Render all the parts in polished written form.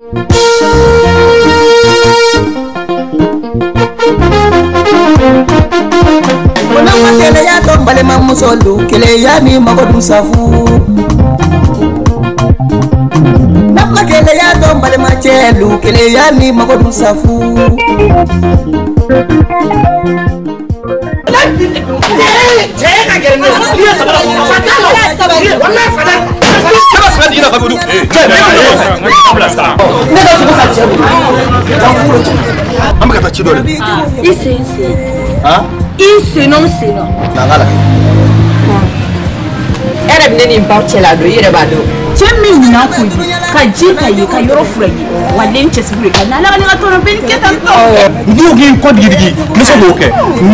Keleya to balima musolu keleya ni mago dun safu. Nama keleya to balima cɛlu keleya ni mago dun safu. An bɛ ka taa ci dɔ de. I sen sen. I sen nɔ sen nɔ. Na n k'a lajɛ. E yɛrɛ bɛ ne ni n baw cɛla don i yɛrɛ b'a dɔn. Cɛ min ɲinan ko ye ka ji ka ye ka yɔrɔ fura ye wa den cɛsiri ka na ala ka ne ka tɔnɔ bɛ nin kɛ tan tɔ. N t'o k'i kɔ digidigi n bɛ se k'o kɛ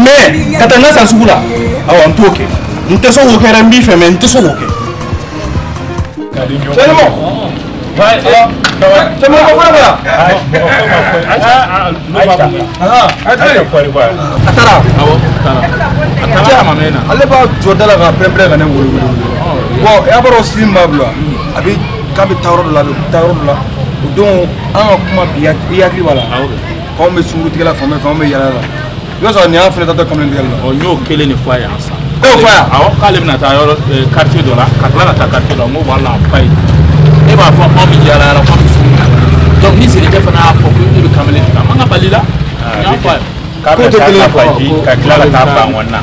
mais ka taa n ka san sugu la awɔ n t'o kɛ n tɛ se k'o kɛ dɛ n b'i fɛ mais n tɛ se k'o kɛ. A taara. Ale b'a jɔ da la ka pɛrɛn-pɛrɛn ka ne wele wele. Bon e b'a dɔn sini b'a bila a bɛ k'a bɛ taa yɔrɔ dɔ la a bɛ taa yɔrɔ dɔ la o don an ka kuma bi i hakili b'a la k'anw bɛ sunkurutigɛ la fan bɛɛ fɛ anw bɛ yaala la i b'a sɔrɔ nin y'an fɛnɛ taatɔ kamalen tigɛ la. Ɔ n y'o kelen de fɔ a ye yan sisan. E y'o fɔ a ye. Awɔ k'ale bɛna taa yɔrɔ quartier dɔ la ka tila ka taa quartier dɔ la n ko wala a ye e b'a fɔ anw bɛ yaala yaala k'anw bɛ sugu la donc ni Sirikɛ fana y'a fɔ ko e bɛ kamalen tigɛ a man ka bali la n y'a fɔ a ye. K'a bɛ taa nafaji ka tila ka taa ban kɔni na.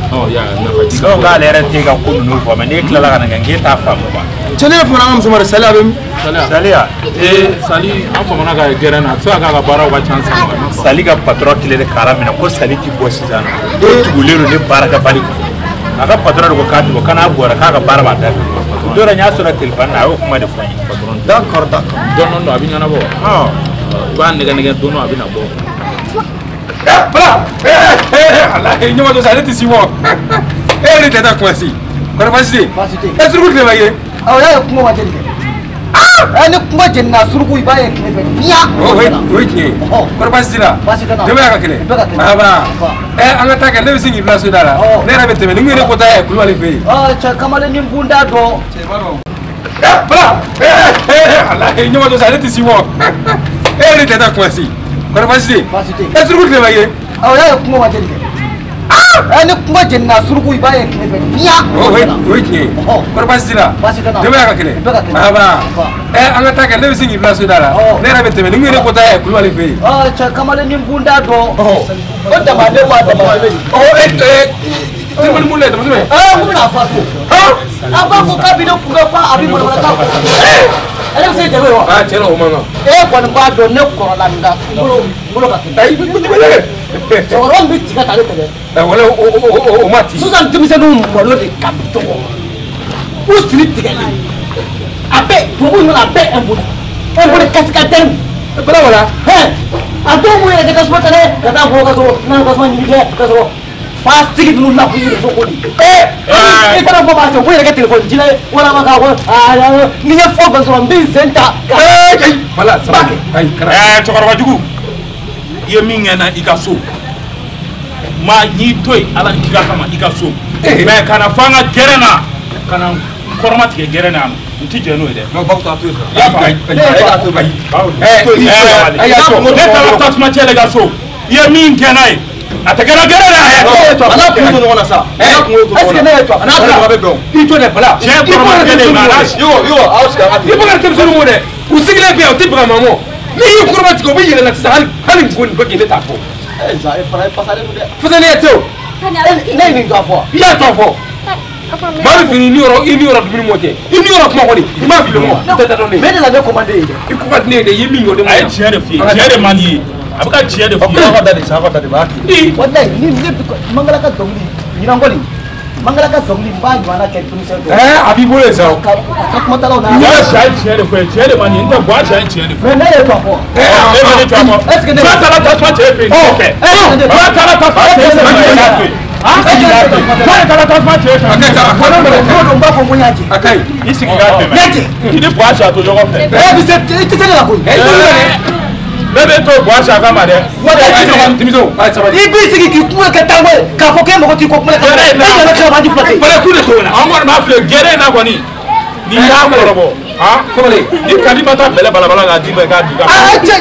Donc k'ale yɛrɛ tɛ ka ko ninnu fɔ mais n'e tilala ka na kɛ k'e t'a faamu quoi. Cɛ ne fana an ka muso ma dɛ Sali a bɛ min. Sali ya. Ee Sali an famana ka gɛrɛn na a bɛ se ka k'a ka baaraw ka ca sisan. Sali ka patron kelen de k'ala minɛ ko Sali ti bɔ sisan nɔ. O tugulen don ne baarakɛbali kɔ. A ka patron de ko k'a ti bɔ k'a n'a bɔra k'a ka baara b'a da fɛ. Don dɔ n y'a sɔrɔ téléphone na a y'o kuma de fɔ n ye. D'accord d'accord. Dɔɔni dɔɔni a bɛ ɲɛnabɔ. I b'a nɛgɛ nɛgɛ don dɔ a bɛ na bɔ. Bala ala ɲɔgɔn dɔ sa ale tɛ si bɔ e yɛrɛ de tɛ taa kumasi kɔrɔ baasi tɛ yen e suruku tile ma ye. Awɔ y'a ye kungo ma jeni kɛ. Ɛ ni kungo jenina suruku i b'a ye tile fɛ biya. O ye tiɲɛ ye kɔrɔ baasi t'i la denbaya ka kɛnɛ aba ɛ an ka taa kɛ ne bɛ se k'i bila so da la ne yɛrɛ bɛ tɛmɛ ni n ko ne ko taa Kulubali fɛ yen. Cɛ kamalennin bunda dɔn. Cɛ b'a dɔn. Bala ala ɲɔgɔn dɔ sa ale tɛ si bɔ e yɛrɛ de tɛ taa kumasi. Kɔrɔ baasi tɛ yen e suruku tile ma ye. Awɔ y'a ye kungo ma jeni kɛ. Ɛ ni kungo jenina suruku i b'a ye tile fɛ biya. O ye tiɲɛ ye kɔrɔ baasi t'i la denbaya ka kɛnɛ aba ɛ an ka taa kɛ ne bɛ se k'i bila so da la ne yɛrɛ bɛ tɛmɛ ni n ko ne ko taa Kulubali fɛ yen. Cɛ kamalennin bunda dɔn. O damaden wa damaden. Téléphone mun la dama tɛmɛ. N ko bɛna fatu. A b'a fɔ k'a bɛ ne kunbɛ f'a a bɛ manamanakan fɔ. Ale bɛ se jago ye wa. Aa tiɲɛ na o man kan. E kɔni b'a dɔn ne kɔrɔla nka n bolo ka teli. Ayi cɛkɔrɔba min bɛ tiga ta ale tɛ dɛ. Wala o ma ci. Sisan denmisɛnninw malo de ka dɔgɔ. U siri tigɛlen. A bɛɛ tubabu ninnu a bɛɛ impôt. Impôt de cascadeur. Bala wala. A dɔw b'u yɛrɛ kɛ tasuma ta dɛ ka taa bɔ ka sɔrɔ n'a tasuma ɲini kɛ ka sɔrɔ. Fa sigi ninnu la k'u yɛrɛ ko di. I taara bɔ b'a sɔrɔ k'u yɛrɛ kɛ telefɔni jila ye walima k'a fɔ ni n ye fɛn o fɛn sɔrɔ n bɛ n sen ta. Bala sabali. Ayi kana. Cɛkɔrɔba jugu i ye min kɛ n na i ka so ma n'i to yen ala ni kira kama i ka so mais kana fɔ an ka gɛrɛn na ka na kɔrɔma tigɛ gɛrɛn na n ti jɛn n'o ye dɛ. Non baw t'a to yen sa. I y'a faamu. Ne taara tasuma cɛ la i ka so i ye min kɛ n'a ye. A tɛ kɛra gɛrɛ la yɛ. A n'a kungo to ɲɔgɔn na sa. A n'a kungo to ɲɔgɔn na. Est-ce que ne ye to a n'a kungo bɛ bɛn. I to dɛ Bala. Tiɲɛ kɔrɔma kelen ma n'a. Yɔrɔ yɔrɔ aw sigi an ka ten. I bɛ ka denmisɛnninw wo dɛ. U sigilen bɛ yan u tɛ baga ma mɔ. N'i y'i kɔrɔma tigɛ u bɛ yɛlɛ la sisan hali hali ko nin bɛ k'i ne t'a fɔ. Ɛ za e fana e fasalen don dɛ. Fasalenya tɛ o. Ne ye nin tɔ fɔ. I y'a tɔ fɔ. Maa bɛ fini i ni yɔrɔ i ni yɔrɔ dumuni mɔ tɛ i ni yɔrɔ kuma kɔni i m'a fili mɔ. I tɛ da dɔn ne ye. Mais ne la ne commandé ye dɛ. I ko ka di ne ye dɛ i ye min kɛ o de ma ɲi. A ye tiɲɛ de f'i ye tiɲɛ de man di ye. A bɛ ka tiɲɛ de f'i ye. Aw ka da de sa aw ka da de b'a kɛ. Walayi ni ne Mangala ka dɔnkili ɲinan kɔni Mangala ka dɔnkili n b'a ɲɔgɔnna kɛ denmisɛn dɔw. A b'i bolo yen sa o. Ka kuma talaw na. N y'a siya tiɲɛ de fɔ ye tiɲɛ de man di n tɛ bɔ a siya tiɲɛ de fɔ. Mais ne ye tɔ fɔ. E ma ne tɔ fɔ. Est ce que ne. Ba taara tasuma cɛ fɛ yen nin tɛ kɛ. Ba taara tasuma cɛ fɛ yen nin tɛ kɛ. Ba taara tasuma cɛ fɛ. A ka ɲi a Ko ne ma ko don n b'a fɔ ko n y'a jɛ. A ka ɲi. I sigi k'a tɛmɛ. N y'a jɛ. I ni Buwa to ɲɔgɔn fɛ. E bɛ se i tɛ se ne la koyi. Ne bɛ to Buwa kama dɛ. Denmisɛnw a ye sabali. I b'i sigi k'i kuma kɛ tango ye k'a fɔ k'e mago t'i ko kuma la. E nana kɛ waati fila kɛ. Bala k'u de t'o la. An kɔni b'a filɛ gɛrɛ in na kɔni. N'i y'a kɔrɔbɔ. Ah, kamalen ni Kadi ma taa bɛlɛ balabala k'a d'i ma i k'a di. Aa cɛ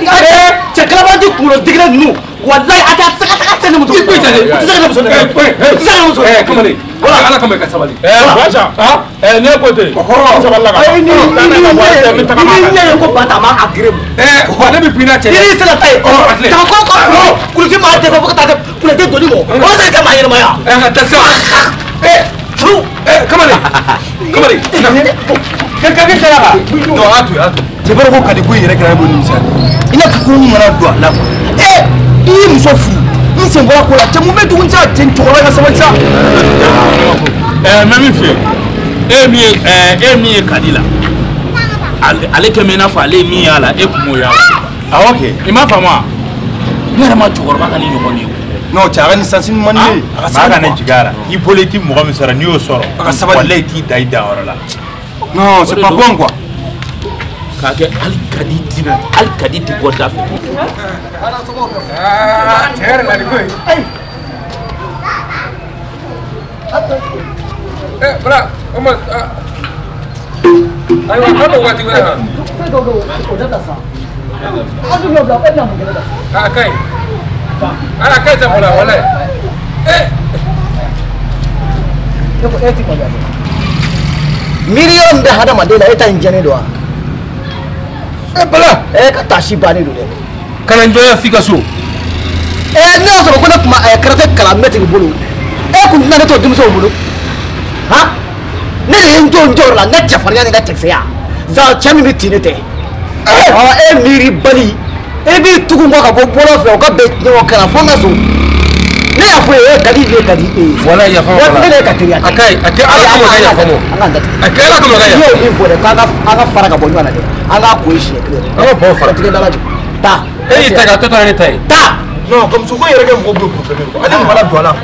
cɛ kalabanci kunkolo digilen ninnu walayi a tɛ se ka taga cɛ ni muso. I ko cɛ de. O tɛ se ka ne muso nɛgɛ. O tɛ se ka ne muso nɛgɛ. Kamalen wala ala kama i ka sabali. Baja. Ne ko ten. Sabali la ka. Ayi ni ni ni ye ko ba ta ma a gere. Wa ne bɛ bin n'a cɛ. Ni ni sera ta ye. Ka ko ka kulusi maa dɛsɛ fo ka taa se kulɛtɛ doni mɔ. O tɛ kɛ maa ɲɛnamaya. Ka taa se. Kamalen kamalen. Kɛ sera ka. Non a to yen a to. Cɛ b'a dɔn ko Kadi ko in yɛrɛ kɛra ne bolo nimisa ye. I n'a fɔ ko n mana don a la quoi. I ye muso furu n sen bɔra ko la cɛ mun bɛ tugun sa cɛ cɛkɔrɔba ka sabali sa. N bɛ min f'i ye e min ye Kadi la ale kɛ mɛ i n'a fɔ ale ye min y'a la e kun m'o y'a la. Awɔ kɛ. I m'a faamu wa ne yɛrɛ ma cɛkɔrɔba ka nin ɲɔgɔn ye. Non cɛ a ka nin sansi man di ne ye. A ka sabali maa kana jigin a la i bolo i ti mɔgɔ min sɔrɔ n'i y'o sɔrɔ. A ka sabali walayi i t'i da i danyɔrɔ la. Non c'est pas bon quoi. K'a kɛ hali Kadi ti hali Kadi ti bɔ da fɛ. Aa tiɲɛ yɛrɛ la nin ko in. Bala o ma ayiwa k'a bɛ waati wɛrɛ kan. Fɛn dɔw bɛ yen o dabila sa. An dun y'o bila e bɛna mun kɛ ne la. A ka ɲi. A ka ɲi sa bala walayi. E ko e ti maloya dɛ. Miiri yɔrɔ min bɛ hadamaden la e ta in jɛlen don wa. Bala. Ka taasi bannen don dɛ. Ka na n jɔnya f'i ka so. Ne y'a sɔrɔ ko ne tun ma karate kalan mɛtiri bolo e kun tɛna ne to denmisɛnw bolo han ne de ye n jɔ n jɔyɔrɔ la n ka cɛfarinya ni n ka cɛkisɛya zan cɛ min bɛ tin ne tɛ. E miiri bali e b'i tugu n kɔ ka bɔ bɔlɔn fɛ o ka bɛn ɲɔgɔn kan fo n ka so ne y'a fɔ e ye Kadi ye Kadi e ye. Walayi yafa ma ne de ye ka teriya kɛ. A ka ɲi a kɛ ala kama ka yafa ma. An k'an datugu. A kɛ ala kama ka yafa. N'i y'o min fɔ dɛ k'an ka fara ka bɔ ɲɔgɔn na dɛ an k'a ko ye siɲɛ kelen. An ka bɔn fara. Tigɛ dala jɔ. Taa. E y'i ta kɛ a tɔ tora ne ta ye. Taa. Non ka muso ko yɛrɛ kɛ mɔgɔ bolo problème quoi. Ale mana don a la.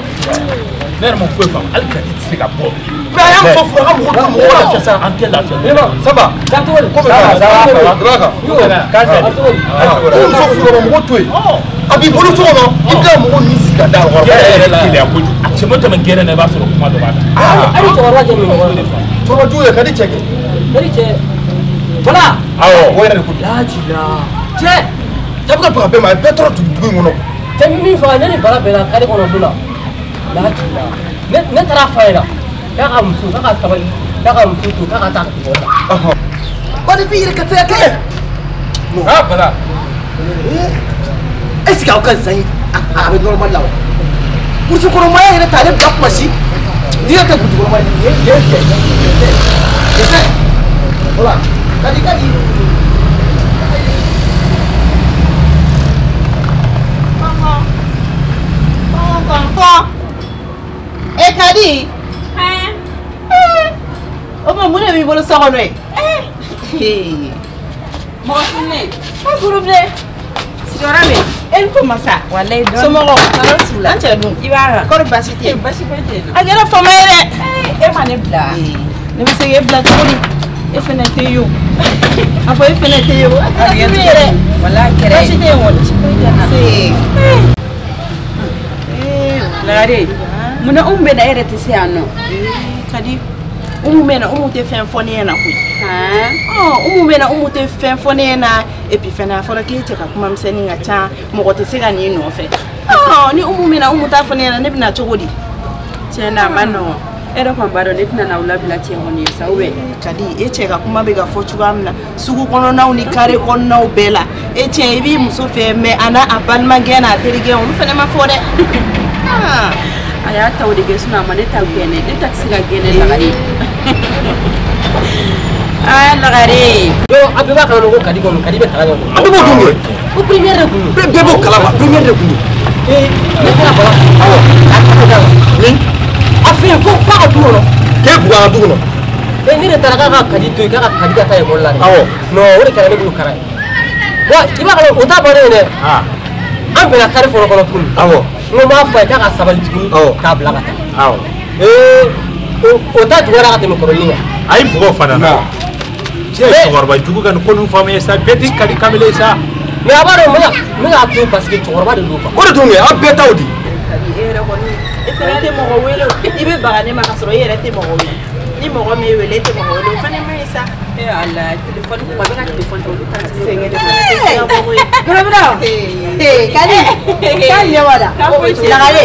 Ne yɛrɛ ma foyi faamu hali Kadi tɛ se ka bɔ. Mais a y'a muso furu a ka mɔgɔ to mɔgɔ lafiya sa. An tɛ lafiya. Ça va. Ko bɛ kan. Ko muso furu ka mɔgɔ to yen. A b'i bolo so kɔnɔ i bɛ taa mɔgɔ ninnu sigi ka da a kɔrɔ. Gɛrɛ yɛrɛ keleya kojugu. A tɛmɛ tɛmɛ gɛrɛ na i b'a sɔrɔ kuma dɔ b'a la. Hali cɛkɔrɔba jɛ min ɲɔgɔn de fa. Cɛkɔrɔba jugu yɛrɛ ka di cɛ kɛ. Ka di cɛ. Voilà. Awɔ o yɛrɛ de ko. Lajila. Cɛ. Cɛ bɛ ka baga bɛɛ ma a ye bɛɛ tɔɔrɔ dugu in kɔnɔ. Cɛ min fɔ ne ni Bala bɛnna kare kɔnɔ don la. Lajila. Ne taara fa ɲɛna k'a ka muso k'a ka sabali k'a ka muso to k'a ka taa dugu la. Kɔni b'i yɛrɛ ka se ka kɛ. Ah Bala. Est ce que aw ka zan in a bɛ normal la wa? Burusikɔnɔmaya yɛrɛ t'ale bila kuma si. N'i yɛrɛ tɛ burusikɔnɔmaya ye yen fɛ yen fɛ. Voilà. Kadi Kadi. E Kadi. O ma mun de b'i bolo so kɔnɔ ye? Mɔgɔ sunnen. A gurubile. Sigiyɔrɔ bɛ yen. E ni ko masa. Walayi dɔɔni. Somɔgɔw. Tɔɔrɔ t'u la. An cɛ dun. I b'a kan. Kɔri baasi tɛ yen? Baasi foyi tɛ yen. A kɛra fama ye dɛ. E ma ne bila. Ne bɛ se k'e bila cogo di? E fɛnɛ tɛ yen o. A fɔ e fɛnɛ tɛ yen o. A kɛra fama ye dɛ. Walayi a kɛra. Baasi tɛ yen kɔni. Baasi foyi tɛ n na. Lagare, munna Umu bɛ na e yɛrɛ tɛ se yan nɔ? Kadi, Umu bɛ na Umu tɛ fɛn fɔ ne ɲɛna koyi. Umu bɛ na Umu tɛ fɛn fɔ ne ɲɛna et puis fɛnɛ a fɔra k'e cɛ ka kuma misɛnnin ka ca mɔgɔ tɛ se ka n'i nɔfɛ. Ni Umu bɛ na Umu t'a fɔ ne ɲɛna ne bɛ na cogo di? Tiɲɛ na a ma nɔgɔn. E yɛrɛ kɔni b'a dɔn ne tɛna n'aw labila cɛ kɔni ye sa ou bien? Kadi, e cɛ ka kuma bɛ ka fɔ cogoya min na sugu kɔnɔnaw ni kare kɔnɔnaw bɛɛ la e cɛ i b'i muso fɛ mais a n'a a balimakɛ n'a terikɛ olu fɛnɛ ma fɔ dɛ. A y'a ta o de kɛ sinon a ma ne ta gɛnɛ ne ta tɛ se ka gɛnɛ Lagare. Aa Lagare. Donc a bɛɛ b'a kalama ko Kadi kɔni Kadi bɛ kalan kɛ. A bɛɛ b'o dɔn kɛ. Ko première de kun don. Bɛɛ b'o kalama première de kun don. Ne taara Bala. Awɔ. A ka da la. Ni. A fɛ yen fo f'a ka du kɔnɔ. K'e bugɔ a ka du kɔnɔ. Ne de taara k'a ka Kadi to yen k'a ka Kadi ka taa ekɔli la dɛ. Awɔ. Non o de kɛra ne bolo kara ye. Wa i b'a kalama o t'a bannen ye dɛ. An bɛnna kare fɔlɔ kɔnɔ tuguni. Awɔ. N ko n b'a fɔ a ye k'a ka sabali tuguni. Awɔ. K'a bila ka taa. Awɔ. O ta juguyara ka tɛmɛ kɔrɔlen kan. A ye bugɔ fana na. Cɛ cɛkɔrɔba jugu ka nin ko ninnu faamu ye sa bɛɛ tɛ Kadi kamalen ye sa. Mais a b'a dɔn n bɛ k'a to yen parce que cɛkɔrɔba de don quoi. O de tun kɛ aw bɛɛ t'aw di. Kadi e yɛrɛ kɔni e fɛnɛ tɛ mɔgɔ wele o i bɛ baga ne ma ka sɔrɔ e yɛrɛ tɛ mɔgɔ wele. Ni mɔgɔ min wele e tɛ mɔgɔ wele o fana ma ɲi sa. Ee Ala téléphone kuma bɛ ka téléphone ta olu ta tɛ sɛgɛn de fana tɛ se ka bɔ koyi. Gɔrɔbɔrɔ. Ee Kadi. K'a ɲɛ b'a la. Lagare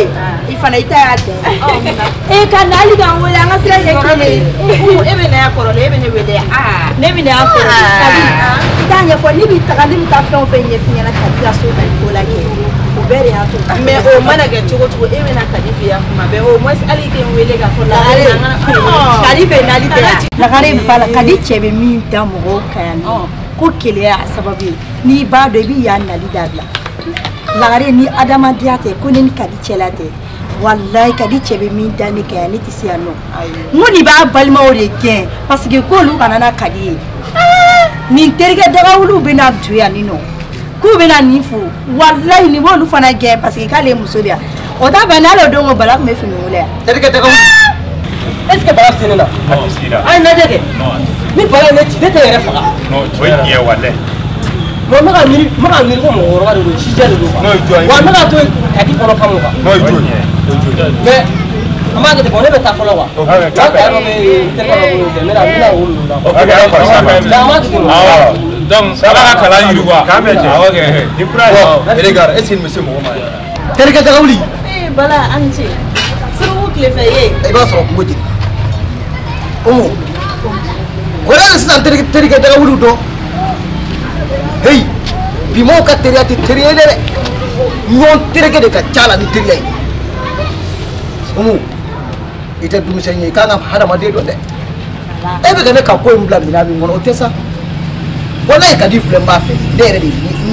i fana i ta y'a dan ye. Ee ka na hali k'an wele an ka sira kɛ kelen ye. E bɛ na yan kɔrɔlen e bɛ ne wele yan. Ne bɛ na yan kɔrɔlen Kadi i t'a ɲɛfɔ ne bɛ taga ne bɛ taa fɛn o fɛn ɲɛf'i ɲɛna Kadi ka so ka ko la kɛ o bɛɛ de y'a to. Mais o mana kɛ cogo cogo e bɛ na Kadi fɛ yan kuma bɛɛ au moins hali i tɛ n wele k'a fɔ Lagare Kadi fɛ nali tɛ yan. Lagare ba la Kadi cɛ bɛ min da mɔgɔw kan yan nɔ ko keleya y'a sababu ye n'i b'a dɔn i bɛ yan nali dabila. Lagare ni adamadenya tɛ ko ne ni Kadi cɛla tɛ walayi Kadi cɛ bɛ min da ne kan yan ne tɛ se yan nɔ. N ko nin b'a balimaw de gɛn parce que k'olu kana na Kadi ye. Nin terikɛ dagawuliw bɛ na don yan nin nɔ k'u bɛ na nin fo walayi nin b'olu fana gɛn parce que k'ale ye muso de ye o t'a bɛn n'ale o don ko Bala tun bɛ fini wolo yan. Terikɛ dagawuli est ce que Bala se ne la. A tɛ s'i la. A ye lajɛ kɛ. Ni Bala ye ne ci ne tɛ yɛrɛ faga. Non o ye tiɲɛ walayi. Bon n bɛ ka miiri n bɛ ka miiri ko mɔgɔkɔrɔba de don sijɛ de don quoi. N'o ye jɔn ye. Wa n bɛ ka to Kadi kɔnɔ kama quoi. N'o ye jɔn ye. Mais an b'a kɛ ten ne bɛ taa fɔlɔ quoi. Ok n'a ta yɔrɔ bɛ terikɛ dɔ bolo n bɛna olu la. Ok an kɔrɔ sa. Mais an b'a kɛ ten. Awɔ donc ala ka kalan yiriwa. K'an bɛ jɛ. Awɔ kɛ. Ni kura ye. Bon regarde est ce que nin bɛ se mɔgɔ ma yɛrɛ. Terikɛ dagawuli. Ee Bala an ni ce. Suruku tilefɛ ye. I b'a sɔrɔ kungo jeni. Umu. Kɔrɔ de sisan terikɛ dagawuliw dɔn. Hey, bi mɔgɔw ka teriya tɛ teriya ye dɛ. Ɲɔgɔn tereke de ka ca la ni teriya ye. Umu, i tɛ denmisɛn ye i kan ka hadamaden dɔn dɛ. E bɛ ka ne ka ko in bila minɛn min kɔnɔ o tɛ sa. Walayi Kadi filɛ n b'a fɛ ne yɛrɛ de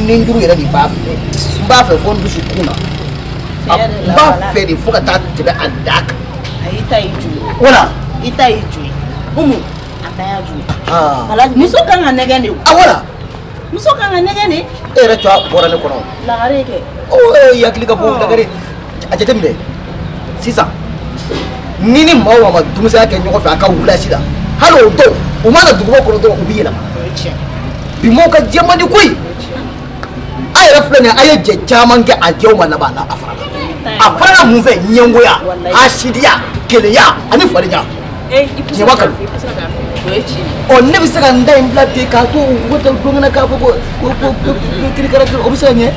ni n juru yɛrɛ de b'a fɛ n b'a fɛ fo n dusukun na. N b'a fɛ de fo ka taa tɛmɛ a dan kan. Ayi i ta y'i jo ye. Wala. I ta y'i jo ye. Umu a ta y'a jo ye. Aa. Muso kan ka nɛgɛn de o. A wala. Muso kan ka nɛgɛn de. E yɛrɛ tɔ bɔra ne kɔnɔ. Lagare kɛ. Ɔ e hakili ka bon Lagare a jateminɛ sisan ni ni maa o maa ma denmisɛnya kɛ ɲɔgɔn fɛ a ka wulasi la hali o dɔw u mana duguba kɔnɔ dɔrɔn u bɛ yɛlɛma. Bi mɔgɔw ka jɛ man di koyi. A yɛrɛ filɛ nin ye a ye jɛ caman kɛ a jɛw ma laban a fara la. A farala mun fɛ ɲɛngoya hasidiya keleya ani fadenya. Ɲɛba kanu. Ɔ ne bɛ se ka n da in bila ten k'a to u ko don kɛnɛ k'a fɔ ko ko ko kirikara o bɛ se ka ɲɛ.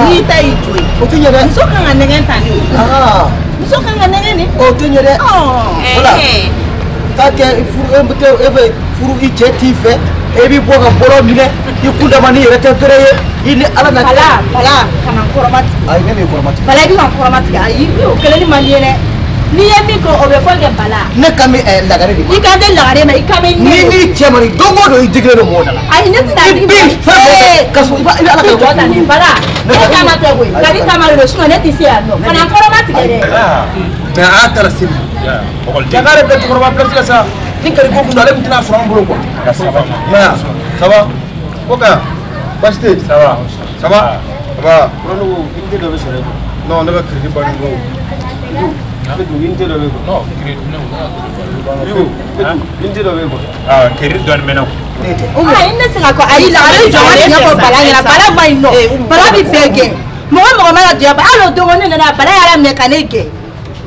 N'i ta y'i jo ye. O tɛ ɲɛ dɛ. Muso kan ka nɛgɛn ta ne o. Muso kan ka nɛgɛn de. O tɛ ɲɛ dɛ. Wala k'a kɛ furu e bɛ e bɛ furu i cɛ t'i fɛ e b'i bɔ ka bɔlɔ minɛ i kun dama n'i yɛrɛ tɛ bɛrɛ ye i ni Ala na. Bala Bala kana n kɔrɔma tigɛ. Ayi ne m'i kɔrɔma tigɛ. Bala i bɛ ka n kɔrɔma tigɛ ayi o kɛlɛli man di ye dɛ. N'i ye min kɛ o bɛ fɔ kɛ Bala. Ne kan bɛ Lagare de ma. I kan tɛ Lagare ma i kan bɛ ne. Ni n'i cɛ ma nin don o don i digilen don mɔgɔw da la. Ayi ne tɛna i bi fɛn bɛɛ ka sɔrɔ i b'a i bɛ Ala ka jɔ ta nin Bala. Ne taama tɛ koyi Kadi taama de don sinon ne tɛ se yan nɔ kana n kɔrɔma tigɛ dɛ. Mais a y'a ta la seli. Lagare bɛ cɛkɔrɔba place la sa ni Kadi ko kun don ale tun tɛna sɔrɔ an bolo quoi. Ya ça va ko ka baasi tɛ yen. Ça va. Ça va. Ça va. Kɔrɔ ko unité dɔ bɛ sɔrɔ yen. Non ne ka crédit bannen ko. Unité dɔ bɛ yen. Non crédit ne ko. Unité dɔ bɛ yen quoi. Ah crédit dɔɔni bɛ ne kun. Ayi ne tɛ se ka kɔ ayi Lagare jɔ ka tiɲɛ fɔ Bala ɲɛna Bala ma ɲi nɔ Bala bɛ bɛɛ gɛn mɔgɔ mɔgɔ mana don yan hali o don ko ne nana Bala y'ala minɛ ka ne gɛn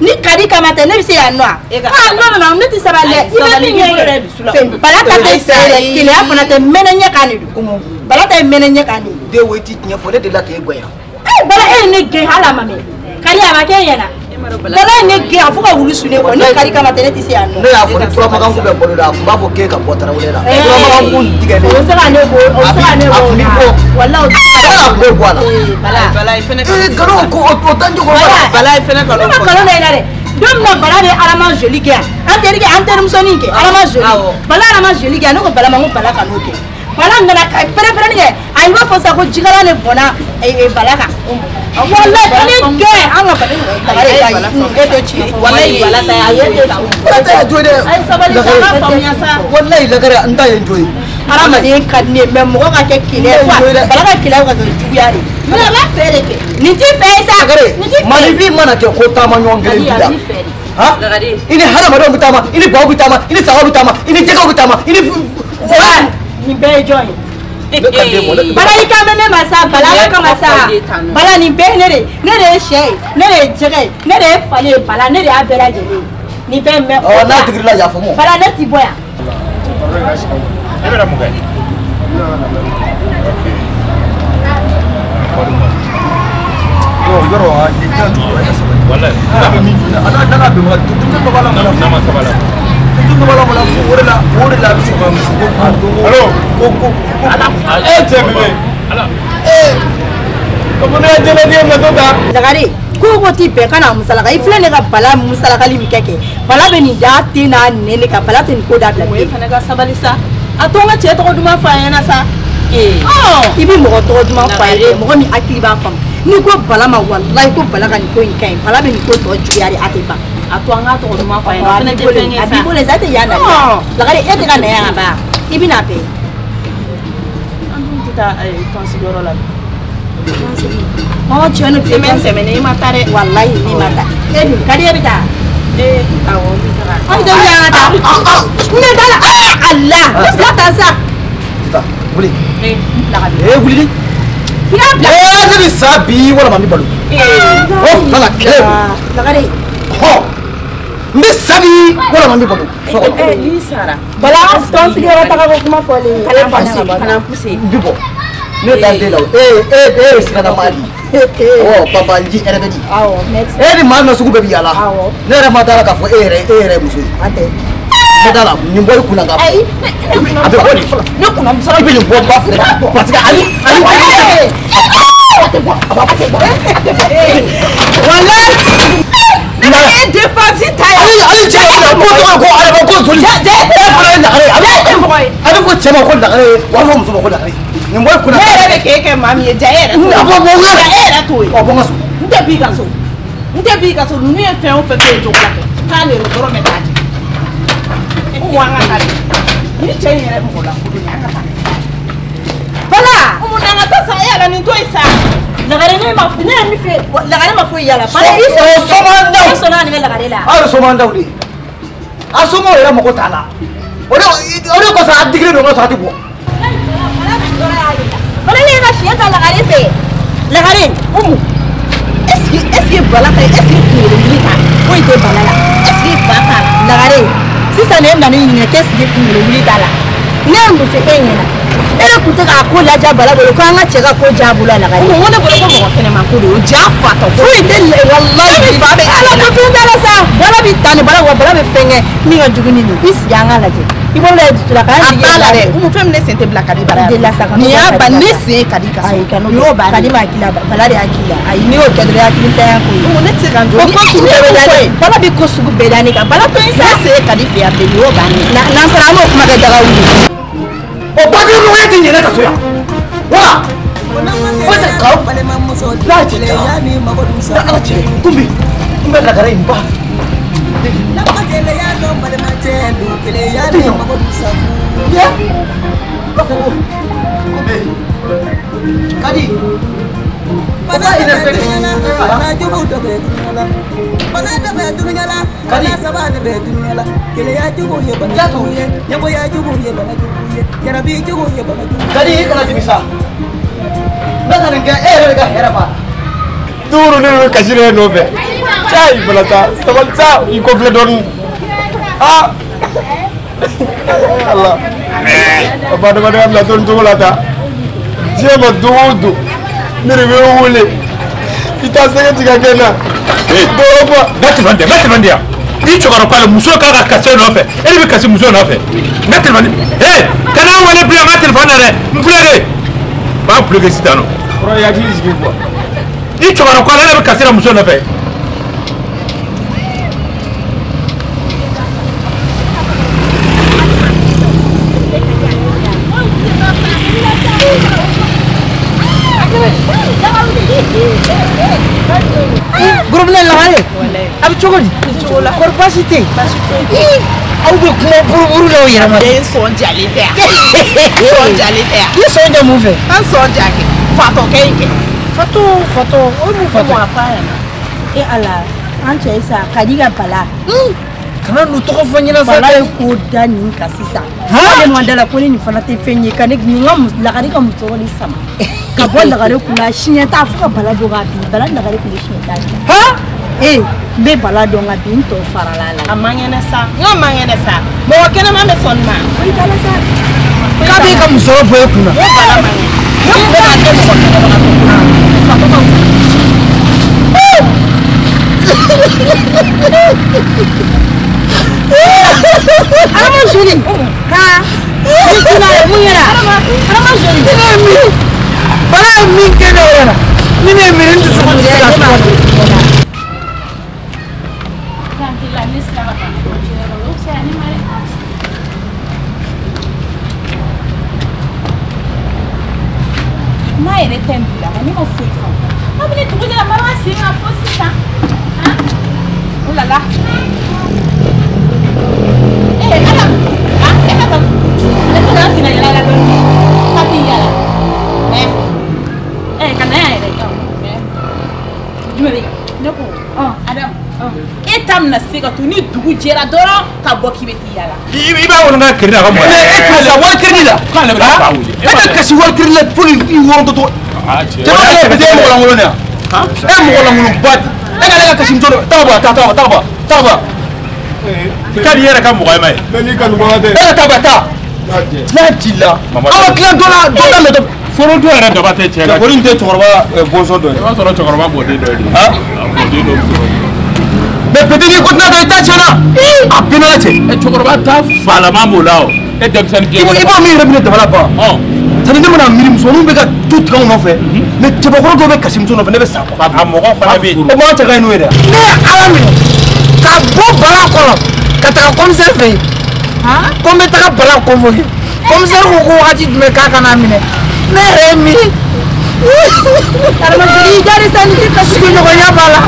ni Kadi kama tɛ ne bɛ se yan nɔ wa ah non non ne tɛ sabali dɛ i bɛ min kɛ Bala ta tɛ fɛ dɛ keleya fana tɛ mɛnɛ ɲɛ kan de don Bala ta ye mɛnɛ ɲɛ kan de ye. Den wo i ti tiɲɛ fɔ ne delila k'e gɛn yan. Ee Bala e ye ne gɛn hali a ma mɛn Kadi a ma kɛ e ɲɛna Bala ye ne gɛn a fo ka wulu su ne kɔ ni Kadi kama tɛ ne tɛ se yan nɔ. Ne y'a fɔ ni turamagan kun bɛ bolo la a tun b'a fɔ k'e ka bɔ tarawele la. Turamagan kun tigɛ ne. O bɛ se ka ne bɔ o bɛ se ka ne bɔ a tun b'i bɔ. Walayi o tɛ se ka a tun b'o bɔ a la. Bala Bala i fɛnɛ. Ee nkalon ko o tɛ n jogo la. Bala i fɛnɛ nkalon Ne ma nkalon da i la dɛ. Don min na Bala bɛ Adama joli kɛ yan an terikɛ an terimusonin kɛ Adama joli Bala Adama joli kɛ yan ne ko Bala ma n ko Bala ka n'o kɛ Bala nana ka pɛrɛn-pɛrɛnni kɛ a i b'a fɔ sisan ko jikalan de bɔnna Bala kan walayi ka ne gɛn an ka Bala e tɛ tiɲɛ fɔ walayi Bala ta y'a e tɛ Bala ta y'a jo ye dɛ. Ayi sabali sa an k'a faamuya sa. Walayi Lagare n ta ye n jo ye. Hadamaden ka di ne ye mais mɔgɔ ka kɛ keleya ye Bala ka keleya ka kɛ juguya de ye. Mais a b'a fɛ de kɛ. Nin t'i fɛ ye sa. Lagare maninfin mana kɛ ko taama ɲɔgɔn kelen b'i la. Han i ni hadamadenw bɛ taama i ni baw bɛ taama i ni sagaw bɛ taama i ni jɛgɛw bɛ taama i ni. Nin bɛɛ ye jɔn ye. Bala i kan bɛ ne ma sa Bala ala kama sa Bala nin bɛɛ ye ne de ye ne de ye sɛ ye ne de ye jɛgɛ ye ne de ye fali ye Bala ne de y'a bɛɛ lajɛlen ye. Nin bɛɛ mɛ. Ɔ n'a tigirila yafa mɔ. Bala ne ti bɔ yan. E bɛna mun kɛ? Yɔrɔ a ye jan jugu a ye sabali. Walayi. N'a bɛ min f'i ɲɛna a n'a bɛ waati denmisɛn dɔ b'a la mɔgɔ la. N'a ma sabali. Denmisɛn dɔ b'a la mɔgɔ la o de la a bɛ sɔn ka muso ko a dɔn ko. Alo. Ko. Ala. E cɛ bébé. Ala. Ee. Ko ne ye jɛnɛden ma to ta. Lagare ko ko ti bɛn ka na musalaka i filɛ ne ka bala musalakali min kɛ bala bɛ nin da ten n'a nɛn ne kan bala tɛ nin ko dabila bilen. O ye fana ka sabali sa a to n ka cɛ tɔgɔ duman fɔ a ɲɛna sa. I bɛ mɔgɔ tɔgɔ duman fɔ a ye mɔgɔ min hakili b'a faamu n'i ko bala ma walayi ko bala ka nin ko in ka ɲi bala bɛ nin ko tɔ juguya de a tɛ ban. A to an k'a tɔgɔ duman fɔ a ɲɛna o fana tɛ fɛn ye sa. A b'i bolo sa e tɛ yan na Lagare e tɛ ka na yan ka ban i bɛ na bɛn. An dun tɛ taa tɔnsigiyɔrɔ la. Ɔ tiɲɛ don semaine tɛmɛnen i ma taa dɛ. Walayi ne ma taa e dun ka di e bɛ taa. Ee awɔ n bɛ taga. An bɛ taa wuli an ka taa. Ne t'a la ala ne bila taa sa. Wuli. Ee n bila ka bin. Ee wuli. I y'a bila. Ee ne bɛ sa bi walima n bɛ balo. O fila la kelen don. Lagare. Hɔ n bɛ sa bi walima n bɛ balo. Ee n'i sara. Bala tɔn sigiyɔrɔ taga ko kuma fɔlen. Kana pousser kana pousser. N bɛ bɔ. Ne dan tɛ la o. Ee ee e ye sirada maa di. Ɔ banbanji ɛrɛbɛdi. Awɔ merci. E ni maa min sugu bɛɛ bɛ yaala. Awɔ. Ne yɛrɛ ma da la k'a fɔ e yɛrɛ ye muso ye. A tɛ. Ne da la nin bɔ i kunna ka. Ayi. A bɛ bɔ nin. Ne kunna muso. I bɛ nin bɔ ba fɛ parce que ali ali. A tɛ bɔ a b'a bɔ. Walayi. Ne ye dépense ta ye. Ali ali cɛ ko tɔgɔ ko adama ko joli. Jɛ e fana ye lagare ye. A a bɛ fɔ cɛ ma ko lagare ye wa a bɛ fɔ muso ma ko lagare ye. Nin bɔ i kunna. Ne yɛrɛ bɛ k'e kɛ maa min ye ja e yɛrɛ t'o ye. A bɔ bɔ Ja e yɛrɛ t'o ye. Ɔ bɔ n ka so. N tɛ b'i ka so. N tɛ b'i ka so ninnu ye fɛn o fɛn kɛ ye cogo la kɛ k'ale yɛrɛ dɔrɔn bɛ taa di. Umu an ka taa de. Ni cɛ in yɛrɛ mɔgɔ lankolon ye an ka taa. Bala. Umu n'an ka taa sa e yɛrɛ nin to yen sa. Lagare ne ma ne ye min fɛ lagare ma foyi yala. Bala i sɔn sɔmɔdaw. I sɔnna ka nin kɛ lagare la. Aw ye sɔmɔdaw de ye. A somɔgɔw yɛrɛ mago t'a la. O de kosɔn a digilen don n ka sɔrɔ a tɛ bɔ. Bala ne ka siɲɛ ta lagare fɛ. Lagare Umu est-ce que bala ta est-ce que kunkolo wuli ta foyi tɛ bala la est-ce que fa t'a la lagare sisan ne nana i ɲininka qu'est-ce que kunkolo wuli t'a la ne ye mun fɔ e ɲɛna e de tun tɛ k'a ko laja bala bolo ko an ka cɛ ka ko ja bolo a lagare. Umu n ko ne bolo ko mɔgɔ kɛnɛma ko de o ja fatɔ. Foyi tɛ walayi fa bɛ ala ko fɛn t'a la sa bala bɛ ta ni bala wa bala bɛ fɛn kɛ min ka jugu ni nin i sigi an k'a lajɛ i bolo la dusu la k'a A jigi t'a la dɛ Umu fɛn min ne sen tɛ bila ka di bara de la sa nin y'a ba ne sen ka di ka so. Ayi kan'o Nin y'o kɛ bannen ka di ma hakili la bala de hakili la ayi n'i y'o kɛ dɔrɔn hakili ntanya ko ye. Umu ne tɛ se ka n jɔ. Ko ko sugu bɛɛ bɛ da ne bala bɛ ko sugu bɛɛ da ne kan bala to yen sa. Ne sen ka di fɛ yan bilen nin y'o bannen. N'an taara an b'o kuma kɛ daga wuli. O papiye nɔgɔya tɛ ɲɛ ne ka so yan. Wala. O tɛ kaw. N'a cɛ ja. Ni ala cɛ kunbi n bɛ lagare in ba. Ye. B'a fɔ ko kunbi. Kadi. Kadi. Kadi i kana dimi sa. N bɛ ka nin kɛ e yɛrɛ de ka hɛrɛ b'a la. Duuru ne bɛ kasi ne nɔfɛ. Cayi bala sa sabali sa i kɔfilɛ dɔɔni. Aa ala a ba adamadenya bila to nin cogo la tan. Diɲɛ ma don o don ne de bɛ wele i t'a sɛgɛ tigɛ kɛ n na. Dɔw fɔ. N ka telefɔni di yan n ka telefɔni di yan. I cɛkɔrɔba k'ale muso k'a ka kasi nɔfɛ e de bɛ kasi muso nɔfɛ. N ka telefɔni ee kana n wele bilen n ka telefɔni na dɛ n filɛ de. N b'a bloqué sisan nɔ. Kɔrɔ i hakili jigin quoi. I cɛkɔrɔba k'ale e de bɛ kasi la muso nɔfɛ. Gurubile lagare a bɛ cogo di? Kɔri baasi tɛ yen? Aw bɛ kuma buruburu la o yɛrɛ ma. Ne sɔn jalen tɛ yan. Sɔn jalen tɛ yan. I sɔn ja mun fɛ? An sɔn ja kɛ fatɔkɛ in kɛ. Fatɔ fatɔ o ye mun fatɔ? Umu a f'a ɲɛna. E ala an cɛ sa ka di ka bala. Kana n'u tɔgɔ fɔ n ɲɛna sa. Bala ye ko da nin kan sisan. Ale ma da la ko ne nin fana tɛ fɛn ye ka ne nin ka lagare ka musɔrɔ de sama. Ka bɔ lagare kunna siɲɛ t'a fo ka bala bɔ k'a bin bala ni lagare tun bɛ siɲɛ t'a di. Ee n bɛ bala dɔn nka bi n tɔ farala la. A man kɛnɛ sa n ka man kɛnɛ sa mɔgɔ kɛnɛman bɛ sɔn nin ma. Foyi t'a la sa. K'a b'e ka musɔrɔ bɔ e kunna. Ne bala man kɛnɛ. Ne tun bɛ k'a kɛ mɔgɔ kɛnɛbagatɔ kunna. Fatɔ ka wusa. Adama joli. Ka. Ni tuna ye mun yɛrɛ. Adama joli. Ne ye min. Bala ye min kɛ ne yɛrɛ la. Ni ne ye miiri n dusukun tɛ se ka suma. N'a yɛrɛ tɛ n bila ne ma foyi faamu kabini dugu jɛra mara sen kan fo sisan oh là là eh ala ah e ka ne ko na sina yala la dɔɔni ka ti yala mais eh ka na yɛrɛ mais jumɛn bɛ yen ne ko Adam e ta bɛna se ka to ni dugu jɛra dɔrɔn ka bɔ k'i bɛ t'i yala. I b'a wele n ka crédit a ka mɔgɔ. E karisa wari crédit la. K'ale bɛna ba wele. E ka kasi wari crédit la fo ni i wɔrɔntɔ. Cɛ e ye mɔgɔ lankolon de ye wa? E ye mɔgɔ lankolon ba de. E ka ne ka kasi muso dɔ taa bɔ taa taa taa bɔ taa bɔ. I ka n'i yɛrɛ ka mɔgɔ ye ma ye. Bɛɛ n'i kanubaga tɛ. E ka taa bɔ taa. N'a t'i la. An ma tila dɔ la dɔ la mɛ. Foronto yɛrɛ daba tɛ cɛ la. Ko nin tɛ cɛkɔrɔba bɔnsɔn dɔ ye. I b'a sɔrɔ cɛkɔrɔba bɔden dɔ ye de. A bɔden dɔ bɛ sɔrɔ. Mais petit ni ko tɛna dɔn i ta tiɲɛna. A bɛɛ n'Ala cɛ. Cɛkɔrɔba ta falama b'o la o. E denmisɛnnin den. I b'a min yɛrɛ minɛ dabala ban. Sani ne mana miiri musomaninw bɛ ka tu tigɛ anw nɔfɛ. Mais cɛbakɔrɔ dɔw bɛ kasi muso nɔfɛ ne bɛ sa. A mɔgɔ fana bɛ yen. O m'an cɛ ka ɲi n'o ye dɛ. Ne ye Ala minɛ ka bɔ bala kɔrɔ ka taga commissaire fɛ yen. Ko n bɛ taga bala convoquer. Commissaire ko ko wagati jumɛn k'a ka n'a minɛ. Ne yɛrɛ ye miiri. Adama joli i jari sa ni tɛ kasi. Sigiɲɔgɔnya b'a la.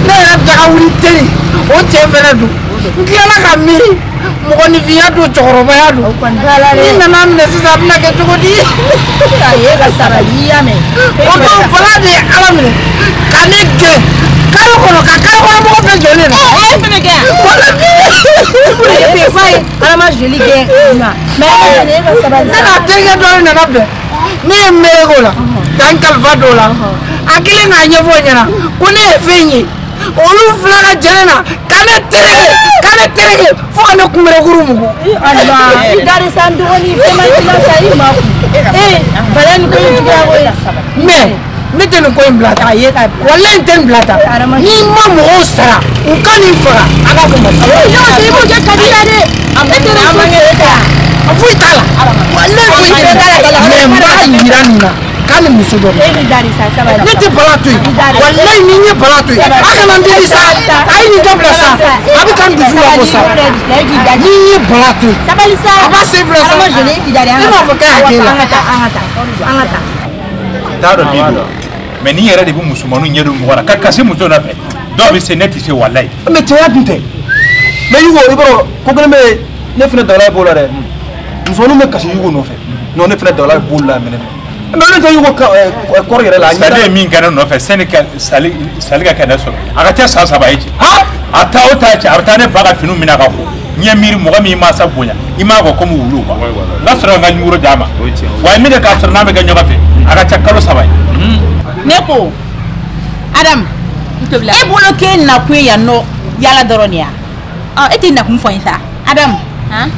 Ne yɛrɛ daga wuli teli o cɛ fɛnɛ don. N tilala ka miiri mɔgɔninfinya don cɛkɔrɔbaya don. Ni nana minɛ sisan a bɛna kɛ cogo di? A ye ka sabali i y'a mɛn. O don bala de ye Ala minɛ ka ne gɛn kare kɔnɔ ka kare kɔnɔ mɔgɔ bɛɛ jɔ ne la. E ye fɛnɛ gɛn yan. Wala Adama joli gɛn. Mais e ka sabali. Ne n'a terikɛ dɔ de nana bɛn. Ne ye meleke o la ka n kalifa don o la a kɛlen k'a ɲɛfɔ o ɲɛna ko ne ye fɛn ye olu fila ka jɛ ne na ka ne tereke ka ne tereke fo ka ne kunberekuru mugu. Ala i dari sa n dɔgɔnin fɛn ma k'i la sa i ma kun. Ee bala ni ko in juguya koyi. Mais ne tɛ nin ko in bila tan. Walayi n tɛ nin bila tan. N'i ma mɔgɔw sara u ka nin faga a ka kɔn. Ne b'o kɛ ka di la dɛ. E tɛ ne so. Foyi t'a la. Walayi foyi t'a la. Mais n b'a yira nin na k'a ni muso dɔ. Ne tɛ bala to yen. Walayi ni n ye bala to yen. A kana n deli sa. A ye nin dabila sa. A bɛ ka n dusu labɔ sa. Ni n ye bala to yen. A b'a sen fila sa. Ne m'a fɔ k'a y'a k'e la. An ka taa an ka taa an ka taa. N t'a dɔn min don. Mais ni yɛrɛ de bɛ musomaninw ɲɛ don mɔgɔ la ka kasi muso nɔfɛ. Dɔw bɛ se ne tɛ se walayi. Mais cɛya dun tɛ. Mais Yugo i b'a dɔn ko kelen bɛ yen ne fana dabala b'o la dɛ. Musomaninw bɛ kasi Yugo nɔfɛ. Non ne fana dabala b'o la minɛ. Mais ne tɛ Yugo kɔrɔ yɛrɛ la. Sali ye min kɛ ne nɔfɛ sani ka sali ka kɛ ne sɔrɔ a ka ca san 3 ye cɛ. A taa o taa cɛ a bɛ taa ne ba ka finiw minɛ ka ko. N ye miiri mɔgɔ min mansa bonya i m'a fɔ komi wulu quoi. N ka sɔrɔ ka n ka nimoro d'a ma. Wa min kɛ k'a sɔrɔ n'a bɛ kɛ ɲɔgɔn fɛ a ka ca kalo 3 ye. Ne ko Adam e bolo k'e nakun ye yan nɔ yala dɔrɔn de ya. E tɛ nakun fɔ n ye sa. Adam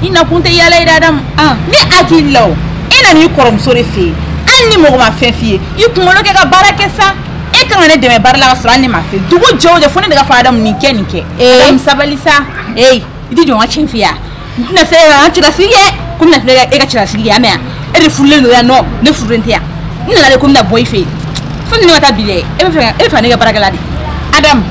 i nakun tɛ yala ye dɛ Adam. Ne hakili la o e nana i kɔrɔmuso de fɛ yen hali ni mɔgɔ ma fɛn f'i ye i kunkolo kɛ ka baara kɛ sa e kan ka ne dɛmɛ baara la ka sɔrɔ hali ne ma fɛ dugu jɛ o jɛ fo ne de ka fɔ Adam nin kɛ nin kɛ. Adam sabali sa ee i tɛ jɔ n ka tiɲɛ f'i ye n tɛna se ka n cɛlasigi kɛ ko n bɛna se e ka cɛlasigi kɛ a mɛn yan e de furulen don yan nɔ ne furulen tɛ yan n nana de ko n bɛna bɔ i fɛ yen. Fo ni ne ka taa bi dɛ e bɛ fɛ ne ka baarakɛla de. Adam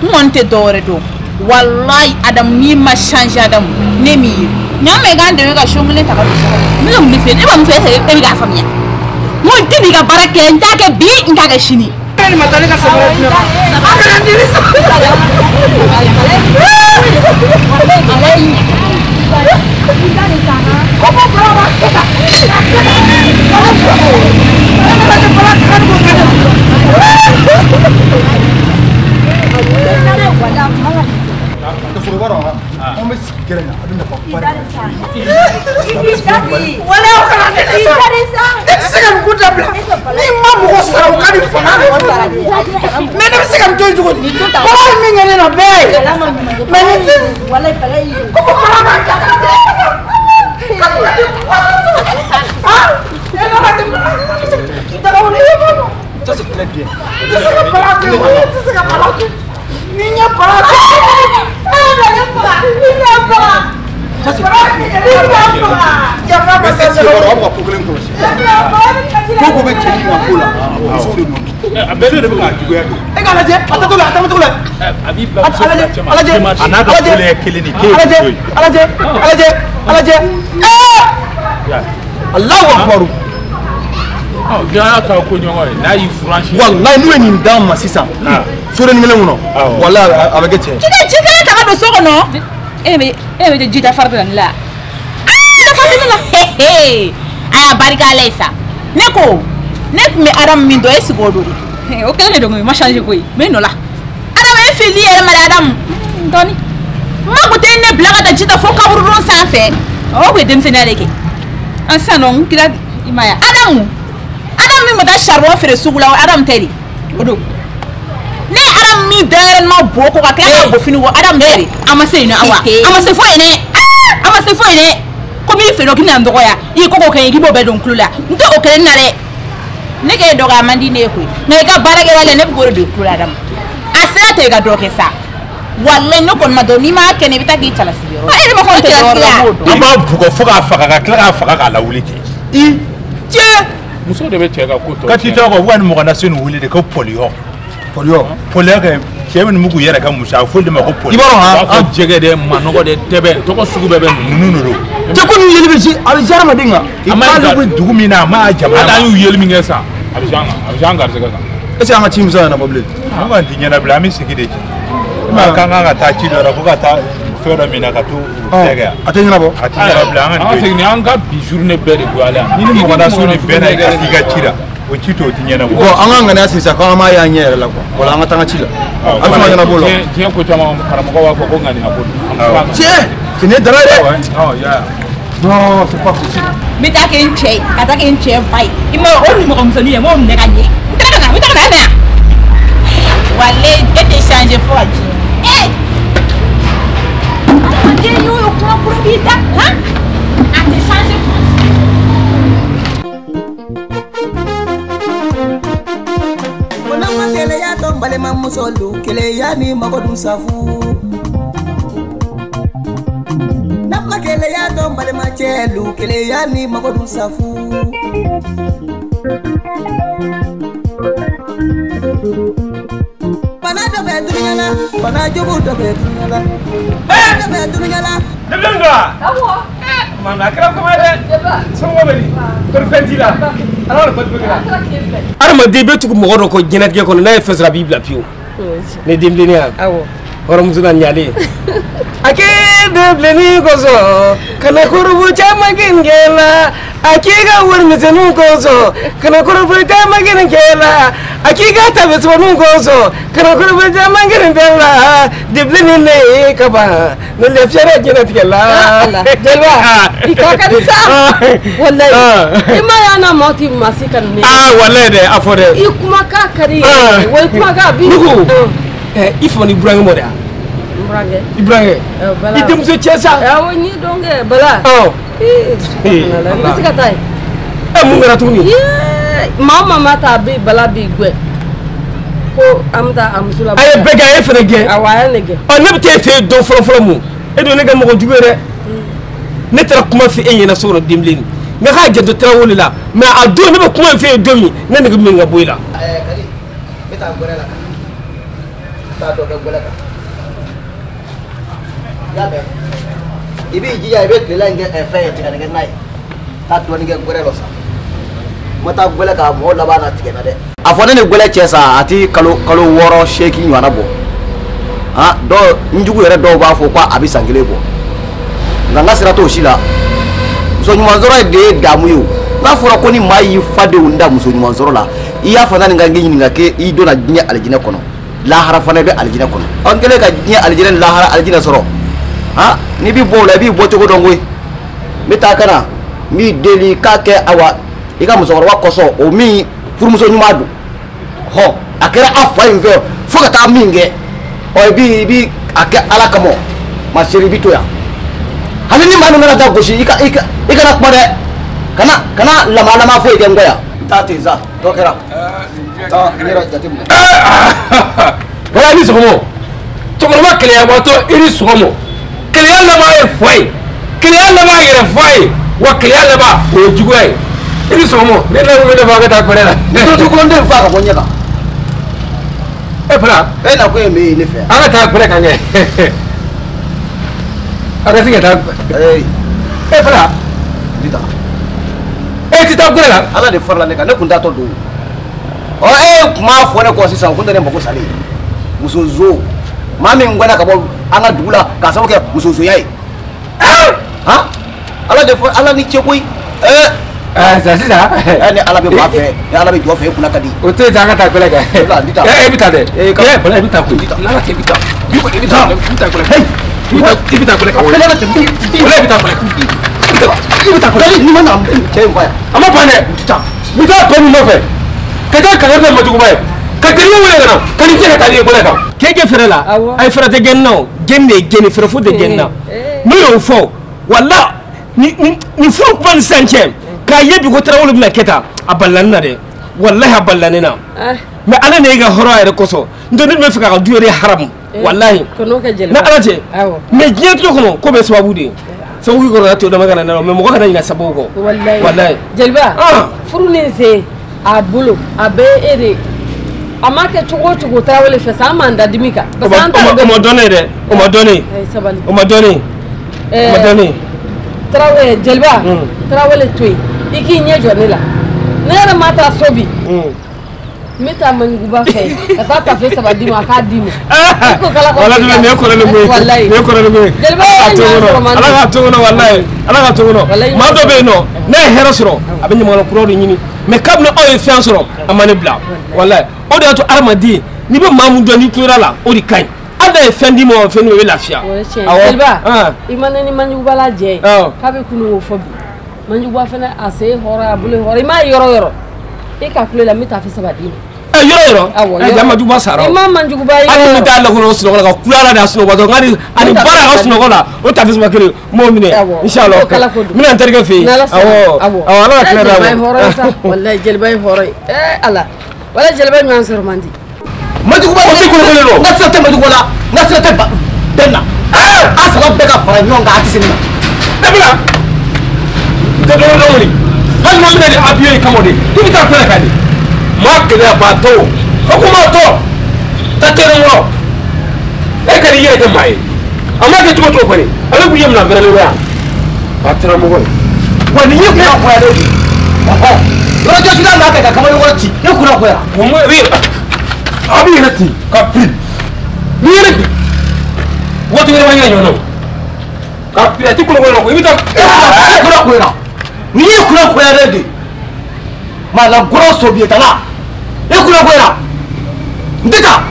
n kɔni tɛ dɔwɛrɛ dɔn walayi Adam n'i ma changer Adam ne m'i ye ɲa ma i k'an dɛmɛ ka so kelen ta ka don so kɔnɔ n bɛ ka mun de f'i ye ne b'a mun fɛ e bɛ k'a faamuya n ko n tɛ n'i ka baara kɛ n t'a kɛ bi n t'a kɛ sini. Ne ma taa ne ka samara di ne ma. A kana n deli sa. Wala o kana ne sa. Ne tɛ se ka nin ko dabila. N'i ma mɔgɔ sara o ka nin faga. Mais ne bɛ se ka nin to yen cogo di? Bala ye min kɛ ne na bɛɛ ye. Mais ne tɛ. Walayi bala y'i. Ko ko bala ma ja. Ah! Ça c'est très bien. Ça c'est très bien. Mais c'est ce qu'on va problème comme ça. Ko bɛ cɛ ka ko la musow de nɔ a bɛɛ de bɛ k'a juguya kɛ. E k'a lajɛ a taatɔ la a taatɔ la. A b'i bila muso fila cɛ ma. A n'a ka ko ye kelen de k'e ye muso ye. A lajɛ a lajɛ a lajɛ ee Alahu akibaru. Diɲɛ ka ko ɲɔgɔn ye n'a y'i furansi. Walayi n'u ye nin d'an ma sisan soden kelen kɔnɔ walayi a bɛ kɛ cɛ ye. Ji kelen ta ka don so kɔnɔ. E bɛ ji ta fari la ne la. Ji ta fari ne la. A y'a barika Ala ye sa. Ne ko ne tun bɛ Adamu min dɔn e sigi o don de. O kelen de don koyi, ma changer koyi. N bɛ nɔ la. Adamu e fili yɛrɛ ma dɛ Adamu. Dɔɔni. Ma kun tɛ ne bila ka taa ji ta fo kaburudon sanfɛ. O kun ye denmisɛnninya de kɛ. An sisan nɔ n kira i ma ye Adamu. Adamu min bɛ taa charbon feere sugu la o Adamu tɛ de. O don. Ne ye Adamu min dayɛlɛma bo ko ka tila ka bo fini ko Adamu tɛ de. A ma se yen nɔ awa. A ma se fo yen dɛ. A ma se fo yen dɛ. Komi i feere k'i bɛna n dɔgɔya i ye ko ko kɛ n ye k'i b'o bɛɛ don n tulo la n tɛ o kelen na dɛ. Ne k'e dɔgɔya man di ne ye koyi nka i ka baarakɛla ne bɛ k'o de don i tulo la Adamu. A sera tɛ i ka dɔ kɛ sa. Walayi ne kɔni ma dɔn n'i m'a kɛ ne i bɛ taa k'i cɛlasigiyɔrɔ. E de b'a fɔ n cɛlasigi la. An b'a bugɔ fo k'a faga ka tila k'a faga k'a lawuli ten. I cɛ. Muso de bɛ cɛ ka ko tɔ. Ka t'i tɔgɔ kɔ wa ni mɔgɔ na se nin wele de ko pɔliyɔ. Pɔliyɔ. Pɔliyɔ kɛ cɛ minnu b'u k'u yɛrɛ kɛ muso a fɔ de ma ko pɔliyɔ. I b'a dɔn han. U b'a fɔ jɛgɛ dɛ manɔgɔ dɛ tɛbɛ tɔgɔ sugu bɛɛ bɛ ninnu de don. Cɛ ko ninnu yeli bɛ se a bɛ se hadamaden kan. A ma ɲi bɛ dugu min na a ma jamana. Hali an y'u yeli min kɛ sisan a bɛ se an kan a bɛ se an garisɛgɛ kan. Est ce que an ka ci musa ɲɛnabɔ bilen? An kɔni ti ɲɛnabila an bɛ sigi de ci. I ma k'an kan ka taa ci dɔ la ko ka taa fɛn dɔ minɛ ka t'o fɛn kɛ. A tɛ ɲɛnabɔ. A tɛ ɲɛnabila an ka nin to yen. An ka segin an ka bi journée bɛɛ de goyalen yan. Ni ni mɔgɔ na so ni bɛɛ na i ka t'i ka ci la o ci t'o ti ɲɛnabɔ. Bon an ka ŋaniya sigi sa k'an m'a y'an ɲɛ yɛrɛ la quoi. Wala an ka taa an ka ci la. A bɛ sɔn ka ɲɛnabɔ o la. Diɲɛ ko caman karamɔgɔ b'a fɔ ko ŋaniya ko don. Tiɲɛ nin ye dara ye dɛ. Non c'est pas possible. N bɛ taa kɛ n cɛ ye ka taa kɛ n cɛ ba ye i ma o nimɔgɔmusonin ye n b'o minɛ ka ɲɛ n taara ka na n bɛ taa ka na yan. Walayi e tɛ changer fo ka diɲɛ. Ee adamaden y'o ye kuma kura b'i da han a tɛ changer. Ko n'an ma keleya dɔn balimamusolu keleya ni mago dun safu. N'an ma keleya dɔn balimacɛlu keleya ni mago dun safu. Bana dɔ bɛ dunuya la, bana jugu dɔ bɛ dunuya la. Bana dɔ bɛ dunuya la. Denmisɛnnin dɔ wa? Awɔ. Maa a kɛra kuma ye dɛ. Somɔgɔw bɛ di? Kɔri fɛn t'i la? Ala ka basi foyi k'i la. Adamaden i bɛ tugu mɔgɔ dɔ kɔ diɲɛlatigɛ kɔnɔ n'a ye fɛn sɔrɔ a b'i bila pewu. Ne den bilenni ya? Awɔ. Hɔrɔnmuso la ɲalen. A k'e den bilenni kosɔn ka na korobu caman kɛ la. A k'i ka warimisɛnninw kosɔn ka na korobu caman kɛ la. A k'i ka taabesɔnniw kosɔn ka na korobu caman kɛ la. Den bilenni ne ye kaban ne lafiyara diɲɛlatigɛ la. Jeliba i ka ka di sa. Walayi i ma y'an na maaw ti maa si kanu ne. Aa walayi dɛ a fɔ dɛ. I kumakan ka di yɛrɛ wa i kumakan bi. Nugu i fa ni burankɛ mɔ de wa? N burankɛ. I burankɛ. I denmuso cɛ sa. Awɔ n y'i dɔn kɛ Bala. Ee n bɛ se ka taa yen. Ɛ mun kɛra tuguni? Maa o maa ma taa a bɛ Bala b'i gɛn ko an bɛ taa a muso la. A ye bɛɛ gɛn a ye fɛnɛ gɛn. Awɔ a ye ne gɛn. Ɔ ne bɛ taa e fɛ yen don fɔlɔ fɔlɔ mun e dun ne kɛ mɔgɔ jugu ye dɛ. Ne taara kuma fɔ e ɲɛna so kɔnɔ den bilenni n ka k'a janto tarawele la mais a don ne bɛ kuma in fɛ yen don min ne nege min ka bɔ i la. Kadi n bɛ taa gɛrɛ la n taa dɔ kɛ gɛlɛ kan. I y'a mɛn i b'i jija i bɛ tilela in kɛ fɛn ye tigadɛgɛ na ye taa dɔɔnin kɛ gɛrɛ la sa n ma taa gɛlɛ ka mɔgɔw laban na tigɛ na dɛ. A fɔ ne ni gɛlɛ cɛ sa a ti kalo 6 8 ɲɔgɔnna bɔ han dɔw n jugu yɛrɛ dɔw b'a fɔ ko a bɛ san 1 bɔ nka n ka sira t'o si la muso ɲuman sɔrɔ de ye damu ye o n'a fɔra ko ni maa y'i fadenw da muso ɲuman sɔrɔ la i y'a fɔ ni ka k'i ɲininka k'i donna diɲɛ alijinɛ kɔnɔ lahara fana i bɛ alijinɛ kɔnɔ ɔ n kɛlen ka diɲɛ alijinɛ ni lahara alijinɛ sɔrɔ han n'i b'i bɔ o la i b'i bɔ cogo dɔn koyi n bɛ taa ka na n b'i deli k'a kɛ awa i ka musokɔrɔba kɔsɔn o min furumuso ɲuman don hɔ. A kɛra a fa in fɛ fo ka taa min kɛ ɔ i bi a kɛ ala kama ma chérie i bi to yan hali ni maa min kana da gosi i kana kuma dɛ kana lama foyi kɛ n kɔ yan n t'a ten sa dɔ kɛra taa n yɛrɛ jateminɛ. Wala ni sɔgɔma cɛkɔrɔba keleyabatɔ i ni sɔgɔma keleya laban ye fa ye keleya laban yɛrɛ fa ye wa keleya laban o ye juguya ye i ni sɔgɔma ne n'a wele fa ka taa kɔrɛ la. Tutukulonden fa ka bɔ ɲɛ kan. E fana. E na ko ye min ye ne fɛ. An ka taa kɔrɛ kan kɛ. A ka se ka taa. E fana. N tɛ taa. E ti taa kɔrɛ la. Ala de farala ne kan ne kun t'a tɔ don. Ɔ e kun m'a fɔ ne kɔ sisan o kun tɛ ne mako salen ye. Muso zo maa min gɛnna ka bɔ an ka dugu la k'a sababu kɛ musozoya ye. Han ala de fɔ ala ni ce koyi. Sisan sisan. Ni ala bɛ maa fɛ ni ala bɛ jɔ fɛ e kunna ka di. O tɛ taa an ka taa kɔlɛ kɛ. E bɛ taa dɛ. E bala e bɛ taa koyi. N'ala cɛ i bɛ taa. I bɛ taa i bɛ taa kɔlɛ. I bɛ taa kɔlɛ. Wala i bɛ taa kɔlɛ. I bɛ taa kɔlɛ. Ni ma na cɛ in fa yan. A ma ban dɛ. N bɛ taa tɔ min nɔfɛ. Ka taa kangari da majuguba ye. Ka teriw wele ka na ka n'i cɛ ka taa n'i ye kɔlɛ kan. K'e kɛ fɛrɛ la. A ye fɛrɛ tɛ gɛnni na o. Gɛnni de ye gɛnni fɛrɛ foyi tɛ gɛnni na. N'o y'o fɔ wala ni furu kuma ni sisan cɛ. K'a ye bi ko tarawele bɛna kɛ tan a balila ne na dɛ walahi a balila ne na mɛ ala n'e ka hɔrɔnya yɛrɛ kosɔn n tɛ ne tun bɛ fɛ k'a ka du yɛrɛ haramu walahi ni ala cɛ mɛ diɲɛ tile kɔnɔ ko bɛ sababu de ye sababu kɔrɔ to dama kana na mɛ mɔgɔ kana ɲinɛ sababu kɔ walahi. Jeliba furu ni sen a bolo a bɛ e de a ma kɛ cogo o cogo tarawele fɛ sa an m'an da dimi kan. O ma dɔn ne dɛ o ma dɔn ne o ma dɔn ne o ma dɔn ne. Tarawele jeliba tarawele to yen. I k'i ɲɛ jɔ ne la ne yɛrɛ ma taa so bi n bɛ taa Maɲuguba fɛ ka taa tafe saba d'i ma a k'a d'i ma. Walahi nin ye kɔrɔlen ko ye nin ye kɔrɔlen ko ye ala k'a to kɔnɔ walahi ala k'a to kɔnɔ maa dɔ bɛ yen nɔ n'a ye hɛrɛ sɔrɔ a bɛ ɲamakala kuraw de ɲini mɛ kabini aw ye fɛn sɔrɔ a ma ne bila walahi o de y'a to hadamaden n'i bɛ maa min dɔn n'i tulola la o de ka ɲi hali n'a ye fɛn d'i ma o fɛn d'i ma i bɛ lafiya. Awɔ jeliba i ma ne ni Maɲuguba lajɛ ye k'a bɛ kununko fɔ bi. Maɲuguba fana a sen hɔrɔn a bolo hɔrɔn i m'a yɔrɔ yɔrɔ e ka kulo la n bɛ taafe saba d'i ma. Yɔrɔ yɔrɔ awɔ ja Maɲuguba sara i ma Maɲuguba ye hali ni bɛ taa lakɔnɔ sunɔgɔ la ka kula la de a sunɔgɔ dɔrɔn ani baara ka sunɔgɔ la o taafe saba kelen n b'o minɛ inshallah n bɛna n terikɛ fɛ yen awɔ awɔ ala ka tile d'a ma. Jeliba ye hɔrɔn ye sa walayi jeliba ye hɔrɔn ye ala walayi jeliba ɲɔgɔn sɔrɔ man di. Maɲuguba o tɛ kolokolo don n ka sira tɛ Maɲuguba la n ka sira tɛ bɛn na a saba bɛɛ ka fara ɲɔgɔn kan a tɛ se nin na. E bɛna dɔgɔdɔgɔni hali n'an bɛna ni abiye in kama de i bɛ taa kɔlɛ kan de maa gɛlɛyabaatɔ o kuma tɔ ta tɛrɛn kɔrɔ e ka n'i yɛrɛ kɛ maa ye a ma kɛ cogo cogo kɔni ale k'u ye minɛ fɛrɛ de yan a tɛrɛn mɔgɔ ye wa nin ye kunna kɔya de yɔrɔ jɔsila n'a kɛ ka kamalenkɔrɔ ci e kunna kɔya. O ma a bɛ yɛrɛ ten ka fili n'i yɛrɛ bi waati wɛrɛ ma ɲɛ ɲɔgɔn na ka fili a ti kolokolo la i bɛ taa e kunna kɔyara. Ni ye kunna koyara de maa la gɔrɔ sobiyetala e kunna koyara n tɛ taa.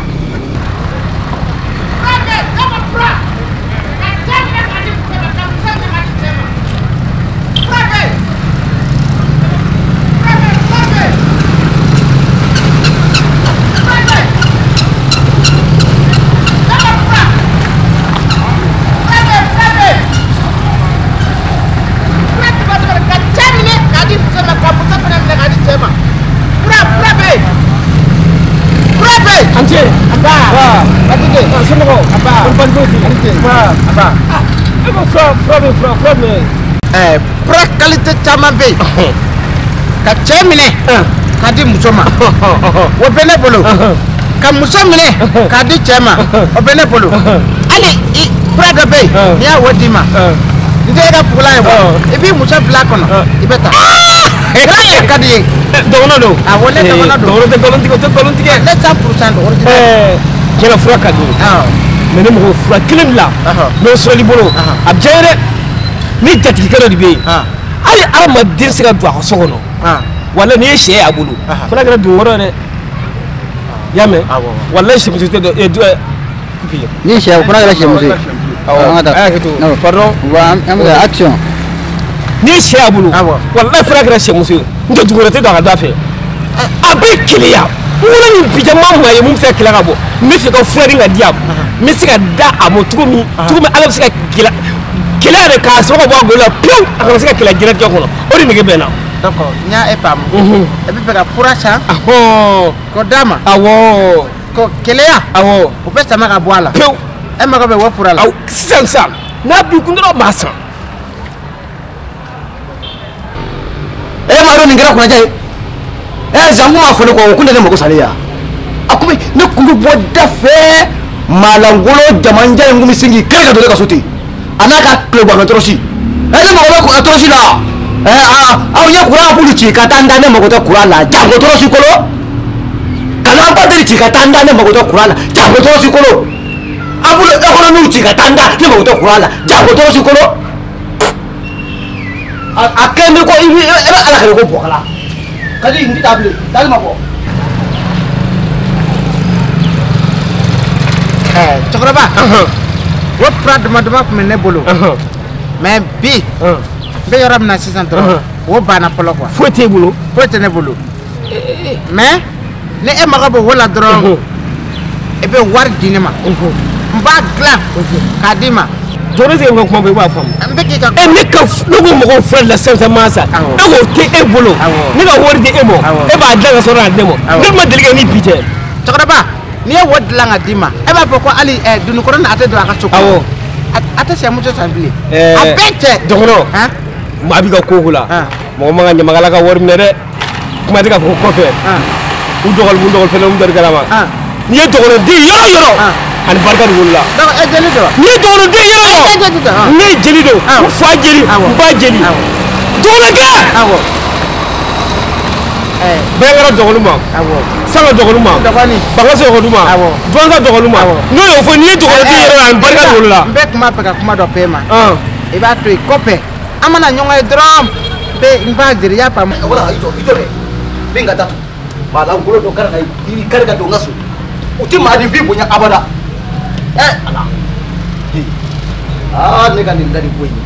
Fura qualité caman bɛ yen ka cɛ minɛ k'a di muso ma o bɛ ne bolo ka muso minɛ k'a di cɛ ma o bɛ ne bolo hali fura dɔ bɛ yen n'i y'a o d'i ma n tɛ e ka fugulan ye bɔ i b'i muso bila a kɔnɔ i bɛ taa fura yɛrɛ ka di ye. Dɔgɔnɔ don. Awɔ ne dɔgɔnɔ don. Dɔgɔnɔ tɛ nkalon tigɛ o tɛ nkalon tigɛ. Ne 100% dɔgɔnɔ tɛ. Jɛnɛ fura ka di ye. Mɛ ne mɔgɔ fura kelen bila n'o sɔrɔli bolo a bɛ diya n ye dɛ ni jatigikɛ dɔ de bɛ yen hali hadamaden se ka don a ka so kɔnɔ walahi n'i ye sɛ y'a bolo fo n'a kɛra dugu kɔrɔ ye dɛ i y'a mɛn walahi sɛmuso tɛ dɔn Ni sɛ o fana kɛra sɛmuso ye. Awɔ a y'a kɛ cogo pardon. An bɛ ka action. Ni sɛ y'a bolo walahi fana kɛra sɛmuso ye n tɛ dugu wɛrɛ tɛ don a ka da fɛ a bɛ keleya. N ko ne ni bi cɛ n ma maa ye mun bɛ se ka kɛlɛ ka bɔ. N bɛ fɛ ka fura di ka di a ma. N bɛ se ka da a ma cogo min ala bɛ se ka kɛlɛ yɛrɛ k'a sɔrɔ ka bɔ a golo la pewu a kana se ka kɛlɛ diɲɛlatigɛ kɔnɔ o de nege bɛ n na. D'accord n y'a e faamu. E bɛ fɛ ka fura san. K'o d'a ma. Awɔ. Ko kɛlɛya. Awɔ. O bɛ sama ka bɔ a la. Pewu. E mago bɛ o fura la. Awɔ sisan sisan n'a b'i kun dɔrɔn b'a san. E m'a dɔn nin kɛra kunnajɛ ye. Ɛ zanku m'a fɔ ne kɔ o kun tɛ ne mago salen ye wa? A komi ne kun bɛ bɔ da fɛ maalankolon jamanjan in kun bɛ sin k'i kari ka don ne ka so ten. A n'a ka tilebɔfɛ tɔrɔsi. Ɛ ne mago bɛ tɔrɔsi la. Ɛ aw ye kuran bulu ci ka taa n da ne mago tɛ kuran la janko tɔrɔsi kolo. Ka lampadaire ci ka taa n da ne mago tɛ kuran la janko tɔrɔsi kolo. A bolo économie ci ka taa n da ne mago tɛ kuran la janko tɔrɔsi kolo. A kɛlen bɛ ko i bɛ ala kɛlɛ ko bɔkala. Ka di n tɛ taa bilen taali ma bɔ. Cɛkɔrɔba. O fura dama dama tun bɛ ne bolo. Mais bi. N bɛ yɔrɔ min na sisan dɔrɔn o banna fɔlɔ quoi. Foyi t'e bolo. Foyi tɛ ne bolo. Mais ni e mago bɛ o la dɔrɔn e bɛ wari di ne ma. N b'a dilan k'a d'i ma. Jɔn se ka kuma fɔ i b'a faamu. N bɛ k'i ka. Ne ka ne ko mɔgɔw fura la sisan masa. E k'o tɛ e bolo. Ne ka wari di e ma. E b'a dilan ka sɔrɔ k'a di ne ma. Ne ma deli ka ni bi cɛ. Cɛkɔrɔba n'i ye wo dilan ka d'i ma e b'a fɔ ko hali dununkɔrɔ ni a tɛ don a ka so kɔnɔ. Awɔ. A tɛ sɛmuso san bilen. A bɛɛ cɛ. Dɔgɔnɔ. Maa b'i ka ko la. Mɔgɔ man ka ɲamakala ka wari minɛ dɛ. Kuma tɛ k'a fɔ ko kɔfɛ. U dɔgɔnin fɛnɛ u dɔgɔnin kalama. N'i ye dɔgɔnɔden yɔrɔ yɔrɔ. Ani barika de wolola. Donc e jeli don wa? N'i ye dɔgɔnɔden yɔrɔ yɔrɔ. E jeli don wa? Ne ye jeli don. N fa jeli. N ba jeli. Dɔgɔnɔkɛ. Awɔ. Bɛnkara dɔgɔnin ma. Awɔ. Sanga dɔgɔnin ma. Dɔgɔnin. Bankaso dɔgɔnin ma. Awɔ. Duwanza dɔgɔnin ma. N'o y'o fɔ n'i ye dɔgɔnɔden yɔrɔ yɔrɔ ani barika de wolola. N bɛ kuma fɛ ka kuma dɔ f'e ma. I b'a to yen kɔfɛ. An mana ɲɔgɔn ye dɔrɔn n b'a jira i y'a faamu. Wala i jɔ dɛ. N bɛ n ka datugu. Maalankolon dɔ kari ka i kari ka don n ka so. U tɛ maaninfin bonya abada. Ɛ ala. Aa ne ka nin da nin ko in.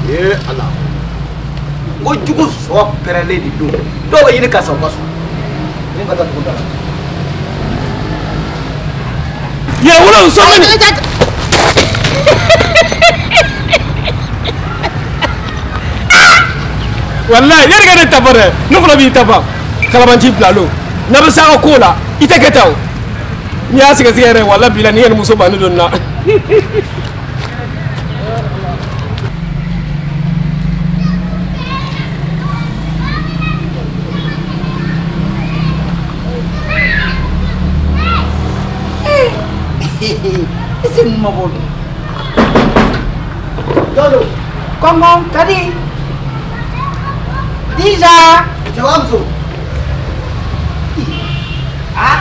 Ee ala. N ko jugu sɔ pɛrɛnlen de don. Dɔw bɛ ɲini ka sa u ka so. Ni ka taa dugu da la. Yɛrɛwolo sɔmani. Walayi yani ka ne tafa dɛ ne fana b'i tafa kalabanci bila lo n'a bɛ s'a ka ko la i tɛ kɛ tan o n'i y'a sɛgɛsɛgɛ yɛrɛ walayi bila ni yɛrɛ muso bannen don nin na. Ese mun ma bɔ dun. Jɔn don. Kɔngɔ ka di. Dija. Cɛba muso. Ah.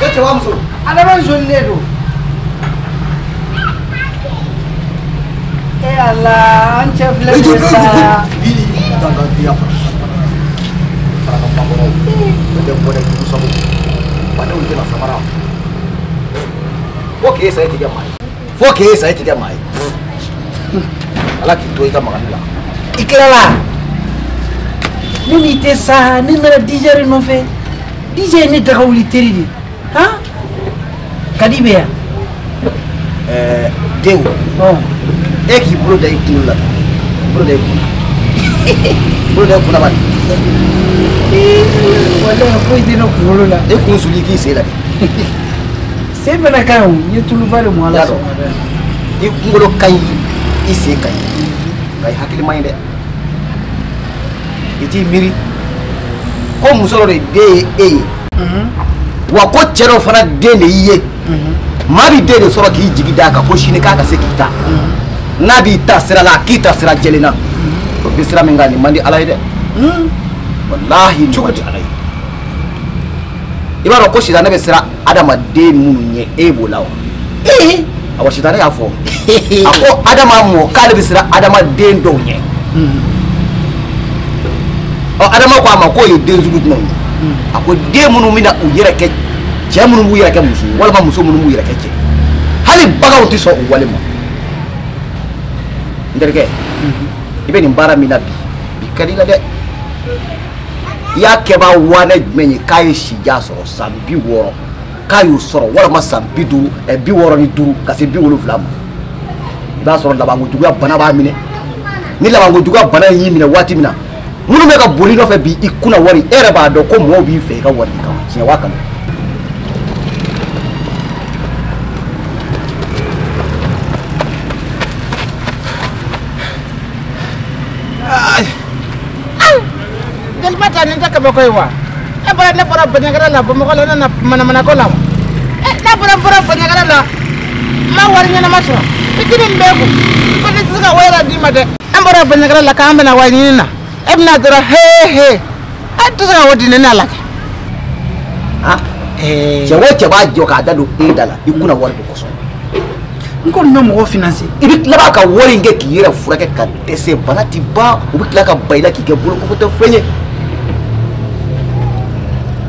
E cɛba muso. Adama joli de don. E Ala an cɛ filɛ nin ye sa. Dangadenya fara ka bakɔrɔw. O tɛ bɔ dɛ jugu sago. Badenw tɛna samara. Fo k'e sa e tɛ kɛ maa ye. Fo k'e sa e tɛ kɛ maa ye. Ala k'i to i ka magali la. I tilala. Ne n'i tɛ sa ne nana DJ de nɔfɛ. DJ ye ne daga wuli teri de. Han? Kadi bɛ yan. Ɛɛ denw. E k'i bolo da i kunkolo la. I bolo da i kun na. Bolo da i kun na bani. Walayi foyi tɛ ne kunkolo la. E kun suli k'i sen la de. Sen fana ka ɲi o n ye tuluba de mɔ a la sɔgɔmada in. I kunkolo ka ɲi i sen ka ɲi nka i hakili man ɲi dɛ. I t'i miiri ko muso dɔ de den ye e ye. Wa ko cɛ dɔ fana den de y'i ye. Maa b'i den de sɔrɔ k'i jigi d'a kan ko sini k'a ka se k'i ta. N'a b'i ta sira la a k'i ta sira jɛlen na. O bɛ sira min kan nin man di Ala ye dɛ. Walahi nin man di Ala ye. I b'a dɔn ko sitanɛ bɛ siran adamaden minnu ɲɛ e b'o la wa? Awɔ sitanɛ y'a fɔ. A ko adama mɔ k'ale bɛ siran adamaden dɔw ɲɛ. Ɔ adama ko a ma k'o ye den sugu jumɛn ye? A ko den minnu bɛna u yɛrɛ kɛ cɛ minnu b'u yɛrɛ kɛ muso ye walima muso minnu b'u yɛrɛ kɛ cɛ. Hali baganw tɛ sɔn o wale ma. N terikɛ, i bɛ nin baara min na bi, bi ka di i la dɛ. I y'a kɛbaa wanɛ jumɛn ye k'a ye sija sɔrɔ san 60 k'a y'o sɔrɔ walima san 50 65 ka se 70 ma i b'a sɔrɔ labankojuguya bana b'a minɛ ni labankojuguya bana in y'i minɛ waati min na minnu bɛ ka boli nɔfɛ bi i kunna wari e yɛrɛ b'a dɔn ko mɔgɔw b'i fɛ i ka wari kama tiɲɛ waa kanu. Jeliba ta nin tɛ kabako ye wa? E bɔra ne bɔra Bandiagara la Bamakɔ la ne na manamanako la wa? Ne bɔra Bandiagara la n ma wari ɲɛnama sɔrɔ fitinin min b'e kun ko ne tɛ se ka wari yɛrɛ d'i ma dɛ. An bɔra Bandiagara la k'an bɛna wari ɲini na e bɛna dɔrɔn hee hee e tɛ se ka o di ne na la kɛ. Cɛ o cɛ b'a jɔ k'a da don e da la i kunna wari de kosɔn. N kɔni bɛ mɔgɔ financer. I bɛ tila ka wari in kɛ k'i yɛrɛ furakɛ ka dɛsɛ bana ti ban u bɛ tila ka ban i la k'i kɛ bolokɔfɛtɔ fɛn ye.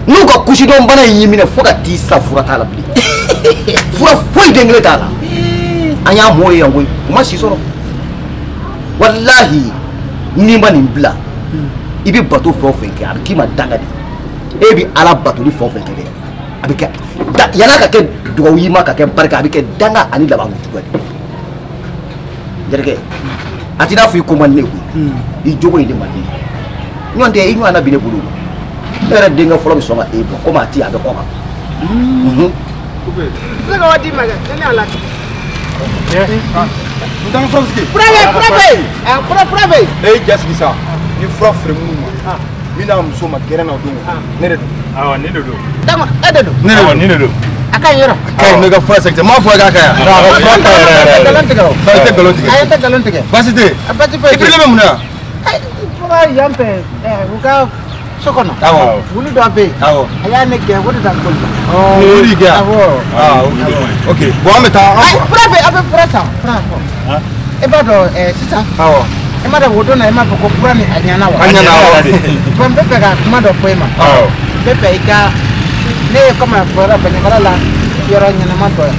N'u ka kusidɔn bana in y'i minɛ fo ka t'i sa fura t'a la bilen. Fura foyi den kelen t'a la. An y'a mɔ ye yan koyi u ma si sɔrɔ. Walahi n'i ma nin bila i bɛ bato fɛn o fɛn kɛ a bɛ k'i ma danga de. E bɛ Ala batoli fɛn o fɛn kɛ dɛ a bɛ kɛ yan'a ka kɛ dugawu y'i ma ka kɛ barika a bɛ kɛ danga ani labankojuguya de. N terikɛ a t'i n'a fɔ i ko man di ne ye koyi i jogo in de man di ne ye ɲɔgɔn tɛ i ɲɔgɔnna bi ne bolo. Ne yɛrɛ denkɛ fɔlɔ bɛ sɔn ka e bɔ komi a ti a bɛ kɔ kan. N tɛ se ka wari d'i ma dɛ ne y'a lajɛ. N t'an ka fura sigi. Fura bɛ yen fura bɛ yen fura bɛ yen. Ne y'i ja sigi sa ni fura feere minnu ma min n'a muso ma gɛrɛ na o don ne de don. Awɔ ne de don. D'accord e de don. Ne de don ne de don. A ka ɲi yɔrɔ. A ka ɲi ne ka fura sɛgɛsɛgɛ n m'a fɔ k'a ka ɲi. A ka fura ka ɲi yɛrɛ yɛrɛ. Nkalon tigɛ o. I tɛ nkalon tigɛ. A ye tɛ nkalon tigɛ. Baasi tɛ yen. Baasi foyi tɛ yen. I pirilen bɛ mun na yan. Fura yan fɛ u ka. So kɔnɔ wulu dɔ bɛ yen a y'a ne gɛn o de t'an bolo. O de y'i gɛn ok bon an bɛ taa. Fura bɛ a bɛ fura san fura fɔ e b'a dɔn sisan e m'a dɔn o don na e m'a fɔ ko fura ni a ɲɛna wa. A ɲɛna awɔ. Bon n bɛ fɛ ka kuma dɔ fɔ e ma. N bɛ fɛ i ka ne ye komi a bɔra Bandiagara la yɔrɔ ɲɛnama dɔ ye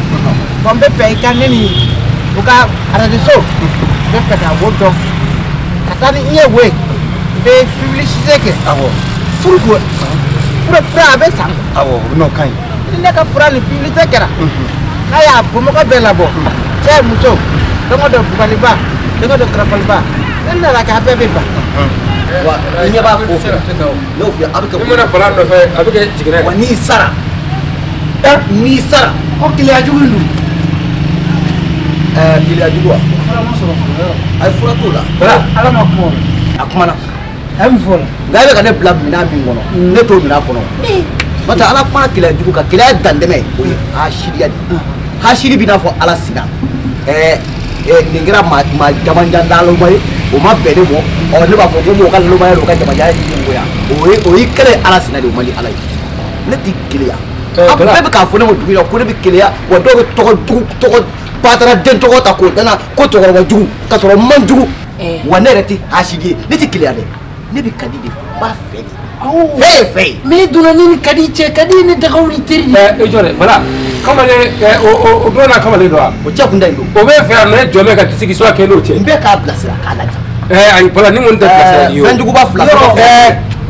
bon n bɛ fɛ i ka ne ni u ka arajoso n bɛ fɛ ka wo dɔn ka taa ni n ye wo ye n bɛ publicité kɛ. Furu ko fura a bɛ san. Awɔ n'o ka ɲi. Ni ne ka fura ni publicité kɛra n'a y'a bamakɔ bɛɛ labɔ cɛ muso don o don bugaliba don o don karafaliba ne nana kɛ a bɛɛ bɛ ban. Wa i ɲɛ b'a fo fɛ ne y'o f'i ye a bɛ kɛ. I mana bala nɔfɛ a bɛ kɛ jiginɛ. Wa n'i sara n'i sara. O keleya jugu in dun. Keleya jugu wa. Fura ma sɔrɔ fɔlɔ. A ye fura t'o la. Ala ma kuma o la. A kumana. A ye mun fɔ o la. Nka e bɛ ka ne bila minɛn min kɔnɔ ne t'o minɛn kɔnɔ. N'o tɛ Ala kuma keleya jugu kan keleya dantɛmɛ o ye hasidiya de ye. Hasidi b'i n'a fɔ Ala sina. Nin kɛra maa jamanjan laloma ye o ma bɛn ne ma ɔ ne b'a fɔ ko mɔgɔ ka lalomaya don o ka jamanjan ye nin goya o ye kɛlɛ ye Ala sina de o man di Ala ye. Ne tɛ keleya. A bɛɛ bɛ k'a fɔ ne ma dugu in na ko ne bɛ keleya wa dɔw bɛ tɔgɔ jugu tɔgɔ batara den tɔgɔ ta k'o dana ko cɛkɔrɔba jugu k'a sɔrɔ man jugu. Wa ne yɛrɛ tɛ hasidi ye ne tɛ keleya dɛ. Ne bɛ Kadi de fɛ n b'a fɛ de. Fɛ ye fɛ ye. Mais e donna ne ni Kadi cɛ Kadi ni dagaw ni teri de. E jɔ dɛ Bala kamalen o don na kamalen don wa. O cɛ kun da in don. O bɛ fɛ yan mɛ jɔn bɛ ka disi k'i kɛ n'o cɛ. N bɛ k'a bilasira k'a lajɛ. Ayi Bala ni kɔni tɛ bilasira ni ye o. Fɛnjuguba fila.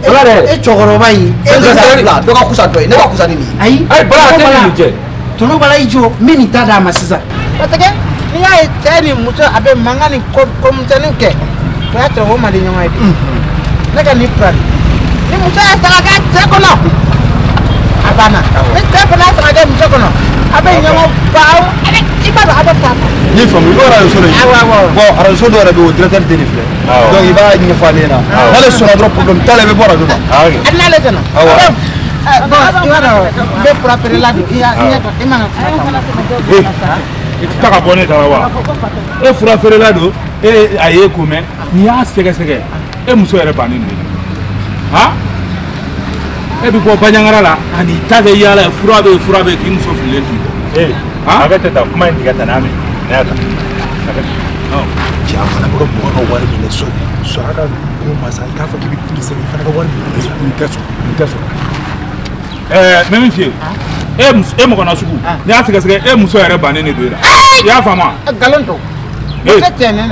Bala dɛ. E cɛkɔrɔba in. Fɛnjuguba fila dɔ ka kusa dɔ ye ne ka kusa ni nin ye. Ayi. Ayi Bala a tɛ nin cɛ. Tonton Bala i jɔ n bɛ nin ta d'a ma sisan. Parce que n'i y'a ye cɛ ni muso a bɛ mankan ni ko misɛnninw kɛ o y'a sɔrɔ o man di ɲɔgɔn ye de. Ne ka nin fura de ni muso y'a san ka kɛ cɛ kɔnɔ a banna ni cɛ fana y'a san ka kɛ muso kɔnɔ a bɛ ɲɔgɔn ba i b'a dɔn a bɛ taa sa. N y'i faamu i b'o arajo de ye. Awɔ. Bon arajo dɔw yɛrɛ bɛ yen o directeur den de filɛ. Donc i b'a ɲɛfɔ ale ɲɛna. N'ale sɔnna dɔrɔn problème t'a la i bɛ bɔ arajo la. A n'ale sɔnna. Awɔ. Bon i b'a dɔn n bɛ fura feerela don i ɲɛ i man ka fura ta. I tɛ taa ka bɔ ne ta la wa? E fura feerela don e a ye ko mɛn n'i y'a sɛgɛsɛgɛ e muso yɛrɛ bannen don han e bɛ bɔ Bandiagara la ka n'i ta kɛ yaala ye fura bɛ yen fura bɛ yen k'i muso fililen t'i kɔ. A bɛ tɛ taa kuma in tigɛ tan n'a mɛn ne y'a ta. Cɛ a fana bɛ ka mɔgɔ ka wari minɛ so sɔrɔ ka ko masa i k'a fɔ k'i bɛ k'i segin i fana ka wari minɛ n tɛ sɔn n tɛ sɔn. N bɛ min f'i ye e mɔgɔ nasugu n'i y'a sɛgɛsɛgɛ e muso yɛrɛ bannen de don e la i y'a faamu wa. Nkalon don. Muso cɛ ne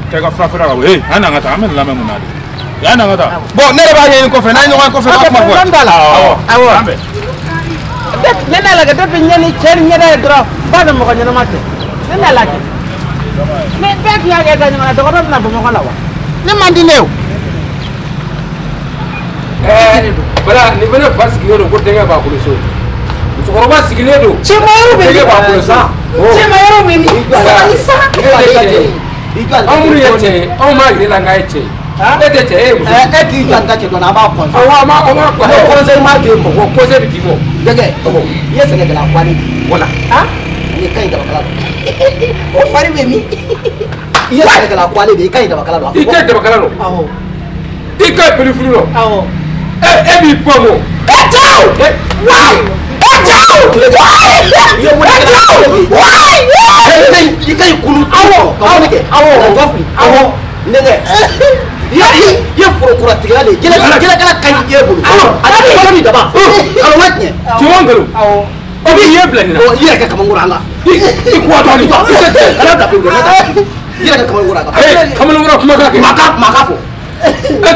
Tɛ ka fura feere ka bɔ an n'an ka taa an bɛ nin lamɛn mun na de. Yan na ka taa. Bon ne yɛrɛ b'a ɲɛɲini kɔfɛ n'an ye ɲɔgɔn ye kɔfɛ n b'a kuma fɔ. Problème t'a la. Awɔ. Awɔ. An bɛn. Ne n'a lajɛ depuis ɲɛ ni cɛ ni ɲɛda ye dɔrɔn ba bɛ mɔgɔ ɲɛnama tɛ. Ne n'a lajɛ. Ni bɛɛ tun y'a kɛ da ɲɔgɔn na dɔgɔtɔrɔ bɛna Bamakɔ la wa? Ne man di ne ye o. Bala nin fana fa sigilen don ko denkɛ b'a bolo so. Musokɔrɔba sigilen don. Cɛma yɔrɔ bɛ min? Denkɛ b'a bolo so. Cɛma yɔrɔ bɛ min? Sabali sa. Anw minnu ye cɛ ye, anw m'a yir'i la k'a ye cɛ ye. E tɛ cɛ ye, e ye muso ye. E k'i jɔ n ta cɛ dɔɔnin, an b'a conseil. Awɔ, an b'a conseil. Conseil ma d'e ma. O conseil bɛ d'i ma. Denkɛ, i ye sɛnɛkɛla kwani di. Voilà. I ka ɲi dabakala dɔn. O fari bɛ min? I ye sɛnɛkɛla kwani de, i ka ɲi dabakala dɔn. I ka ɲi dabakala dɔn. Awɔ. I ka ɲi pelifili dɔn. Awɔ. E b'i bɔ mɔ. E cɛw! Wayi! E cɛw! Wayi! E cɛw! Wayi! I ka ɲi kulu. Awɔ. Ka wuli kɛ. Awɔ. Ka jɔ fili. Awɔ. Denkɛ. I ye forokuratigɛla de ye. Jɛnɛkala ka ɲi e bolo. Awɔ. A tɛ fɔlɔ ni daba. Nkalon ma tiɲɛ. Tiɲɛ nkalon. Awɔ. O b'i ye bila nin na. I yɛrɛ kɛ kamankɔrɔ a la. I kuwa dɔɔnin. I tɛ kana bila pewu. I yɛrɛ kɛ kamankɔrɔ a la. Ee kamalenkɔrɔ kumakan kɛ. Maa ka fɔ. E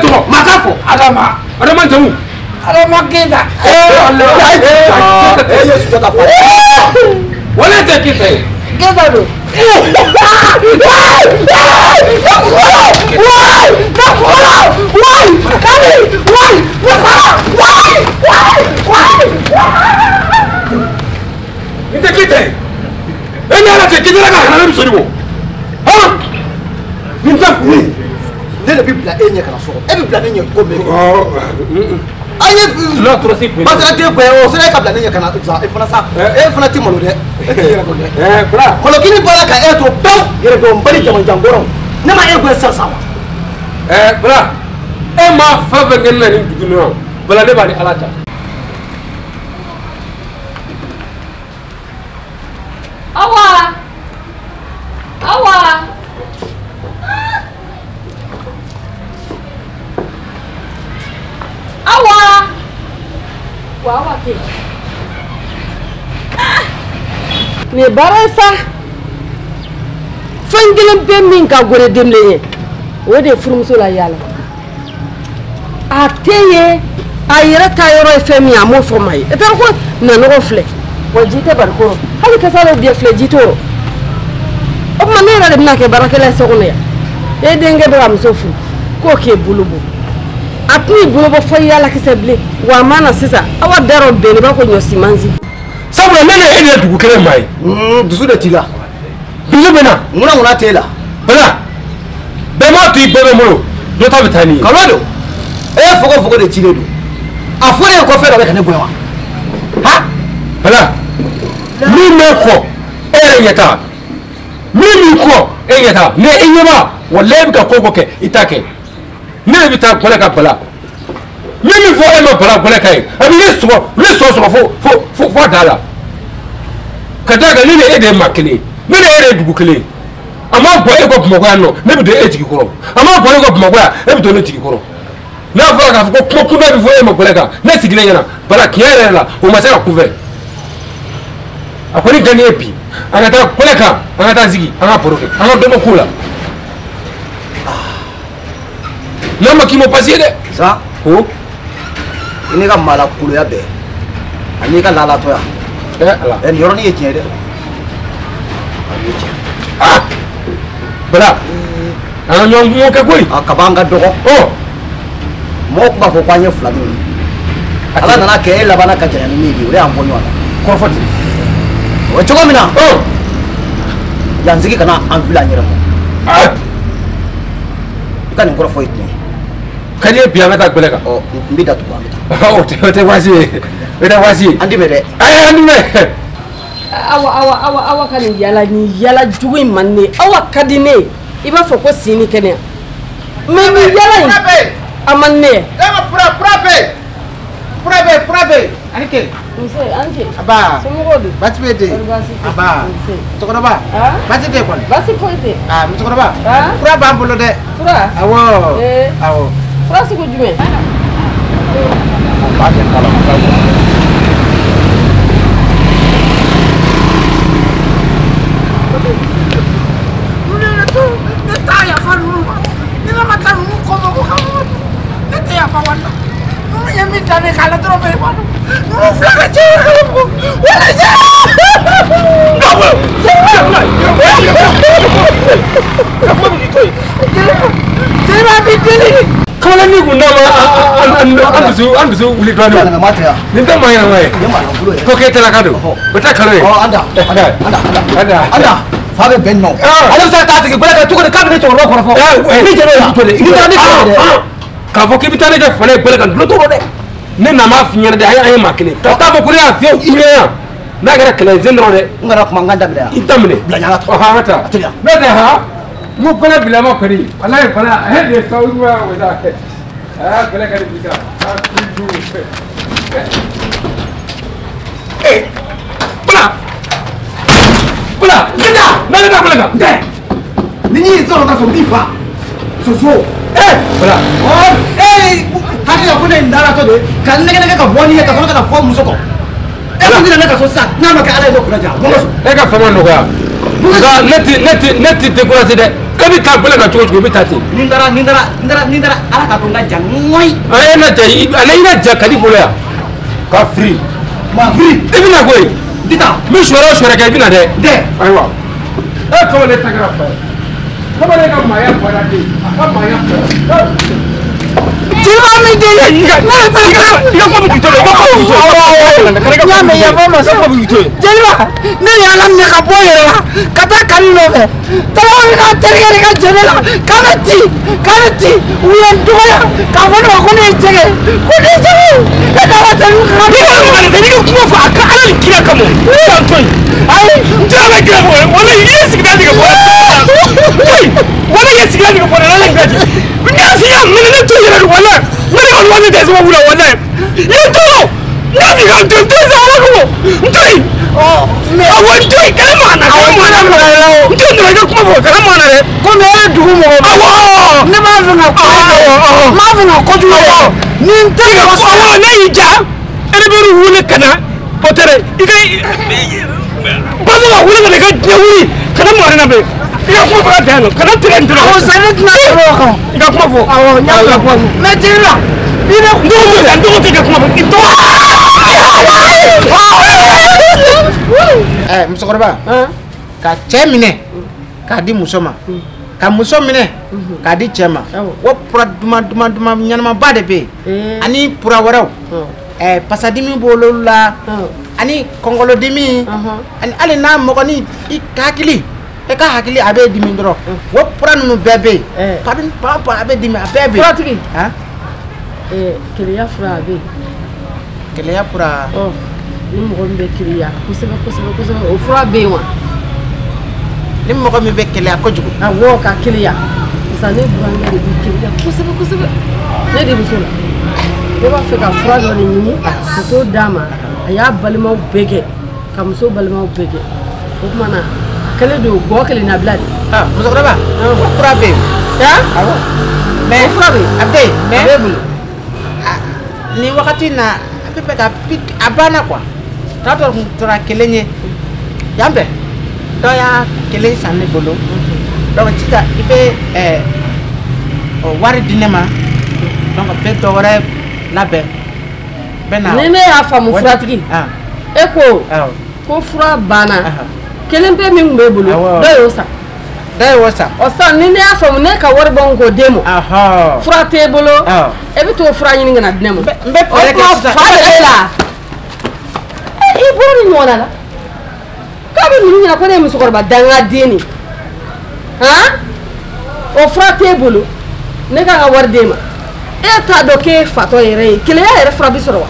tɔgɔ. Maa ka fɔ. Adama. Adama jamu. Adama Keyita. Ee ala. E ye Sunjata fa. Wale tɛ Keyita ye. Keyita don. N tɛ Keyita ye. E ni Ala cɛ Keyita ka hana ne bɛ sɔrɔ bɔ. Han. Nin tɛ. Ne de bɛ bila e ɲɛ ka na so kɔnɔ. E bɛ bila ne ɲɛ ko min. An ye Basira den gɛn o sera e ka bila ne ɲɛ ka na sa e fana sa e fana ti malo dɛ e ti yɛrɛ dɔn dɛ. Malokini bɔra ka e to pewu yɛrɛdɔnbali jamanjankɔrɔ ne ma e gɛn sisan sa wa. Bala e ma fɛn fɛn kɛ ne la nin dugu in kɔnɔ Bala ne b'a ni Ala ta. Awa! Awa! Awa! Wa awa ke. Nin ye baara ye sa. Fɛn kelen bɛ min ka gɛlɛn denbilen ye, o de ye furumuso la yaala. A tɛ ye, a yɛrɛ taa yɔrɔ ye fɛn min ye, a m'o fɔ maa ye. E taara ko nanɔgɔ filɛ, wa ji tɛ barikɔrɔ. Hali kasa dɔ biɲɛ filɛ, ji t'o rɔ. O tuma ne yɛrɛ de bɛna kɛ baarakɛla ye so kɔnɔ yan. E denkɛ bɛ ka muso furu, k'o k'e bolo bɔ. A tɛn'i bolo bɔ fɔ yaalakisɛ bilen, wa a ma na sisan, awa da rɔ bɛn i b'a ko ɲɔ simansi. Sabula ne ni e de ye dugu kelen maa ye. Dusu de t'i la. Dusu bɛ na. Ŋuna t'e la. Bala bɛɛ m'a to i bɛɛ bɛ n bolo dɔ ta bɛ taa ni ye. Kalo don. E fogo fogo de cilen don. A fɔ ne ye ko fɛn dɔ bɛ ka ne bonya wa? Ha Bala min bɛ kɔ e yɛrɛ ɲɛ t'a la min b'i kɔ e ɲɛ t'a la ne e ɲɛ b'a walayi e bɛ ka ko o ko kɛ i t'a kɛ ne de bɛ taa gɔlɛ ka Bala min bɛ fɔ e ma Bala gɔlɛ ka ye a bɛ ne sɔgɔ ne sɔgɔ sɔgɔ fo fo fo fo a da la ka d'a kan ne ni e de ye maa kelen ye ne ni e de ye dugu kelen ye a ma bɔ e kɔ Bamakɔ yan nɔ ne bɛ don e jigi kɔrɔ a ma bɔ e kɔ Bamakɔ yan e bɛ don ne jigi kɔrɔ n'a fɔra k'a fɔ ko kuma kunbɛ bɛ fɔ e ma gɔlɛ kan ne sigilen ɲɛna Bala tiɲɛ yɛrɛ la o ma se ka kunfɛ a kɔni ka di ne ye bi an ka taa gɔlɛ kan an ka taa sigi an ka baro kɛ an ka dɔ bɔ ko la n'a ma k'i ma baasi ye dɛ. Sa ko i n'i ka maalakuloya bɛɛ ani ka lalatɔya. Ala. Nin yɔrɔnin ye tiɲɛ ye dɛ. A ye tiɲɛ. Ah Bala an ka ɲɔgɔn kungo kɛ koyi. A kaba an ka dɔgɔ. Mɔgɔw tun b'a fɔ k'an ye filaninw ye. Ala nana kɛ e labanna ka janya ni min ye o de y'an bɔ ɲɔgɔn na. Kɔrɔfɔ ten. O bɛ cogo min na. Yansigi kana an fili an yɛrɛ ma. I ka nin kɔrɔfɔ ye tiɲɛ ye. Ka di ye bi an ka taa gbɛlɛ kan. Ɔ n bɛ datugu an bɛ taa. O tɛ baasi ye. O tɛ baasi ye. An dɛmɛ dɛ. Ayi an dɛmɛ. Awa awa awa awa ka nin yala nin yala jugu in man ne ye. Awa ka di ne ye. I b'a fɔ ko si ni kɛnɛya. Mais nin yala in a man ne ye. E ma fura fura bɛ yen. Fura bɛ yen fura bɛ yen. Ani ke. Nse an ce. Aba. Somɔgɔw dun? Baasi bɛ ten. Aba. Musokɔrɔba. Baasi tɛ kɔni. Baasi foyi tɛ. Aa musokɔrɔba. Fura b'an bolo dɛ. Fura? Awɔ. Awɔ. Fura sugu jumɛn? Ne t'a yafa ninnu ma ni ne ma taa ninnu kɔ ko ka ni dan k'a la dɔrɔn bɛ ma ninnu fila ka cɛ yɛrɛ ka bon wala cɛ. Jeliba b'i deli. Kamalen ni kun d'a ma an dusu wuli dɔɔnin. Nin tɛ maa ɲɛnama ye. Ko k'e tɛlaka don. O tɛ kalo ye. An da an da an da an da. Fa bɛ bɛn nɔ. Ale bɛ se ka taa sigi gbɛlɛ kan cogo di k'a bɛ ne cɛkɔrɔba kɔrɔfɔ. Ni jɛnɛ la. Ni taara ne kɛlɛ dɛ. K'a fɔ k'i bɛ taa ne kɛ falen gbɛlɛ kan dulon t'o rɔ dɛ. Ne nana m'a f'i ɲɛna dɛ an ye maa kelen. Ka taa fɔ ko ne y'a fiyɛ i ɲɛna yan. N'a kɛra kɛlɛ ye zen dɔrɔn dɛ. N kana kuma n ka daminɛ yan. I daminɛ. Bila ɲaga tɔ. Ɔhɔn an ka taa. N'o tɛ han. N ko gbɛlɛ bilama kɔni walayi fana e de ye sababu ɲuman ye o la. Aa gbɛlɛ ka di bi sa. Aa toujours. Ee Bala. Bala. Nka. N'a bɛ taa gbɛlɛ kan. Ntɛ. Ni y'i sɔrɔ ka sɔrɔ n b'i fa. Soso. Ee Bala. Ee hakili la ko ne ye n dalatɔ de ye ka n nɛgɛ nɛgɛ ka bɔ n'i ye ka sɔrɔ ka na fɔ muso kɔ. E kun tɛna ne ka so sisan n'a ma kɛ Ala ye ne kunna ja. E ka fama nɔgɔya. Nka ne ti découragé dɛ. E bɛ taa gbɛlɛ kan cogo cogo i bɛ taa ten. Ni n taara ni n taara ni n taara ni n taara Ala k'a to n ka ja ŋɔyi. A e na ja ale i na ja ka di bolo yan. Ka firi. Ma firi. I bɛ na koyi. N tɛ taa. N bɛ sɔrɔ o sɔrɔ kɛ i bɛ na dɛ. N tɛ. Ayiwa. E kamalen ta kɛra fa ye. Kamalen ka maaya bɔra de. A ka maaya bɔra. Jeliba mi deli. I ka kuma bɛ k'i to dɛ. I ka kuma bɛ k'i to. N y'a mɛn yafa ma sa. Jeliba ne ye Ala minɛ ka bɔ n yɛrɛ la ka taa Kani nɔfɛ. Tarawele n'a terikɛ de ka jɛnɛ la k'a bɛ ci k'a bɛ ci u ye n dɔgɔya k'a fɔ ne ma ko ne ye jɛgɛ ko ne ye jɛgɛ e k'a ka tɛmɛ ka ne ka kuma nin tɛ n'i ka kuma fɔ a ka Ala ni kira kama. K'an to yen. Ayi n tɛ Ala kira kama wala i ye sigida nege bɔ to yen wala i ye sigida nege bɔ Ala ni kira cɛ. N y'a f'i ye minɛ ne to yɛrɛ de wala ne de ka wari tɛ sababu la wala i ye tɔɔrɔ. N y'a f'i ka n to yen n to yen sa Ala kama n to yen. Awɔ n to yen kana maga n na kana maga n na n to yen dɔrɔn i ka kuma fɔ kana maga n na dɛ. Komi e ye dugu mɔgɔ ba. Awɔ. Ne b'a fɛ ka ko n b'a fɛ ka kojugu kɛ. Ni n tɛ mɔgɔ sɔrɔ. Awɔ n'a y'i ja e de bɛ wele ka na o tɛ dɛ i ka baso ka wele ka na i ka diɲɛ wuli kana maga ne na bilen. I ka kuma fɔ ka dan yan nɔ kana tigɛ n dɔrɔn. Awɔ sa ne tɛna tɛmɛ o kan. I ka kuma fɔ. Awɔ n y'a mɛn. Mɛ jeliba i bɛ. N dɔgɔ tɛ n dɔgɔ tɛ i ka kuma fɔ i tɔgɔ. Musokɔrɔba ka cɛ minɛ k'a di muso ma ka muso minɛ k'a di cɛ ma o fura duman duman duman ɲɛnamaba de bɛ yen ani fura wɛrɛw pasadimi b'olu la ani kɔngɔlɔdimi ani hali n'a mɔgɔnin i hakili e ka hakili a bɛ dimi dɔrɔn o fura ninnu bɛɛ bɛ yen kabini pan pan a bɛ dimi a bɛɛ bɛ yen. Furatigi keleya fura a bɛ yen. Keleya fura. Ni mɔgɔ min bɛ keleya kosɛbɛ kosɛbɛ kosɛbɛ o fura bɛ yen wa. Ni mɔgɔ min bɛ keleya kojugu. Awɔ ka keleya sisan ne burankɛ de bɛ keleya kosɛbɛ kosɛbɛ ne de muso la ne b'a fɛ ka fura dɔ de ɲini ka t'o d'a ma a y'a balimaw bɛɛ kɛ ka muso balimaw bɛɛ kɛ o tuma na a kɛlen don gɔ kelen na bila de. Musokɔrɔba o fura bɛ yen. Awɔ mais o fura bɛ yen. A bɛ yen mais a b'e bolo. Nin wagati in na a bɛ fɛ ka a banna quoi. T'a dɔ tora kelen ye yan bɛɛ dɔ y'a kelen san ne bolo donc sisan i bɛ wari di ne ma donc bɛ dɔ wɛrɛ labɛn bɛ na. Ni ne y'a faamu furatigi e ko ko fura banna kelen pe min tun b'e bolo dɔ y'o san. Dɔ y'o san. Ɔ sisan ni ne y'a faamu ne ka wari bɔ n k'o d'e ma. Fura t'e bolo e bɛ t'o fura ɲini ka na di ne ma. N bɛ fɛɛrɛ kɛ sisan. O kuma fa de b'e la. I bɔra nin ɲɔgɔnna la k'a bɛ ninnu ɲɛna ko ne ye musokɔrɔba dangaden de ye han o fura t'e bolo ne k'an ka wari d'e ma e t'a dɔn k'e fatɔ yɛrɛ ye keleya yɛrɛ fura bɛ sɔrɔ wa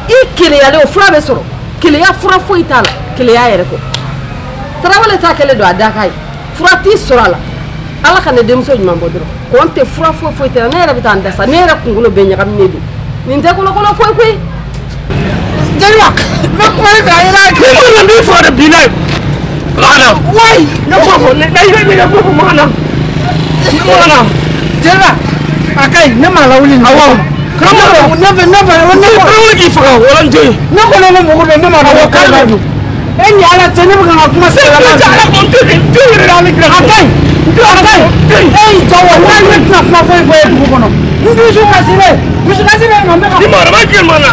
i keleyalen o fura bɛ sɔrɔ keleya fura foyi t'a la keleya yɛrɛ kɔ Tarawele ta kɛlen don a dakan ye fura t'i sɔrɔ a la Ala ka ne denmuso ɲuman bɔ dɔrɔn kɔn tɛ fura foyi foyi tɛ ne yɛrɛ bɛ taa n dasa ne yɛrɛ kunkolo bɛɛ ɲagaminen don nin tɛ kolokolo koyi koyi. Jeliba n bɛ kuma ne fɛ a yɛrɛ. Ne ko na n b'i faga de bi n'a ye. Maana. Wayi. Ne ko fɔ ne ne ne ko fɔ maana. Maana. Jeliba a ka ɲi ne m'a lawuli. Awɔ. Karamɔgɔ ne fɛ ne fɛ ne Tarawele k'i faga wala n to yen. Ne ko ne mɔgɔ dɔn ne m'a lawuli kari don. E ni Ala cɛ ne bɛ ka n ka kuma sɛbɛn. Ne tɛ Ala ko n tɛ n tɛ yɛrɛ Ala kira. A ka ɲi. A ka ɲi. E y'i jɔ wa ne tɛna kuma foyi fɔ e dugu kɔnɔ. N dusu kasilen dusukasi bɛ nka n bɛ ka Ni mɔgɔ ma jigin mɔgɔ na.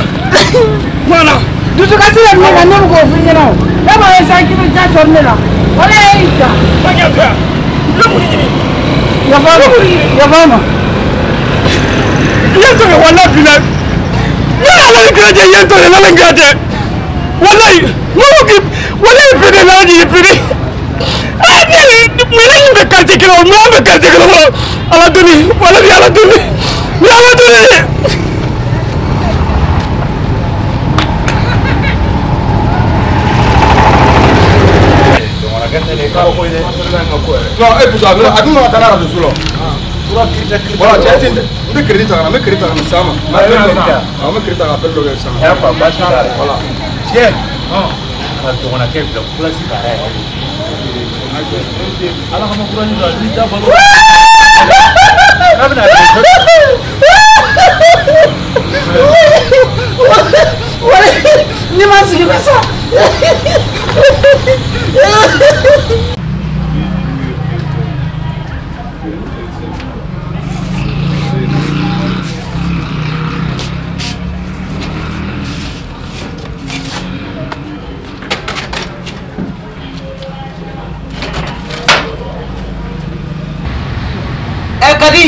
Mɔgɔ na. Dusukasi bɛ min na ne bɛ k'o f'i ɲɛna o. Ne b'a ye sisan k'i bɛ ja sɔrɔ ne la. O de ye i ja. Ba kɛ to yan. Ne mun ɲini. Yafa n ma. Yafa n ma. I ye n tɔɲɔ walahi bilahi. Ne y'Ala ni kira cɛ i ye n tɔɲɔ n'Ala ni kira cɛ. Walahi n ko k'i walahi pede n'Ala cɛ i ye pede. Aa ne mun ne bɛ quartier kelen kɔnɔ mun an bɛ quartier kelen kɔnɔ. Ala deli walahi Ala deli ni Ala deli de. Non, e pusa a dun ma taa n'a radio so la. Voilà, cɛ tɛ n bɛ crédit ta ka na n bɛ crédit ta ka na sisan ma. N bɛ crédit ta ka appel dɔ kɛ sisan. Voilà. Cɛ, ka dɔgɔnakɛ bila place baara yɛrɛ. Ala kama kura ni don a b'i da balo. N'a bɛna Ni ma sigi bɛ sa. Kadi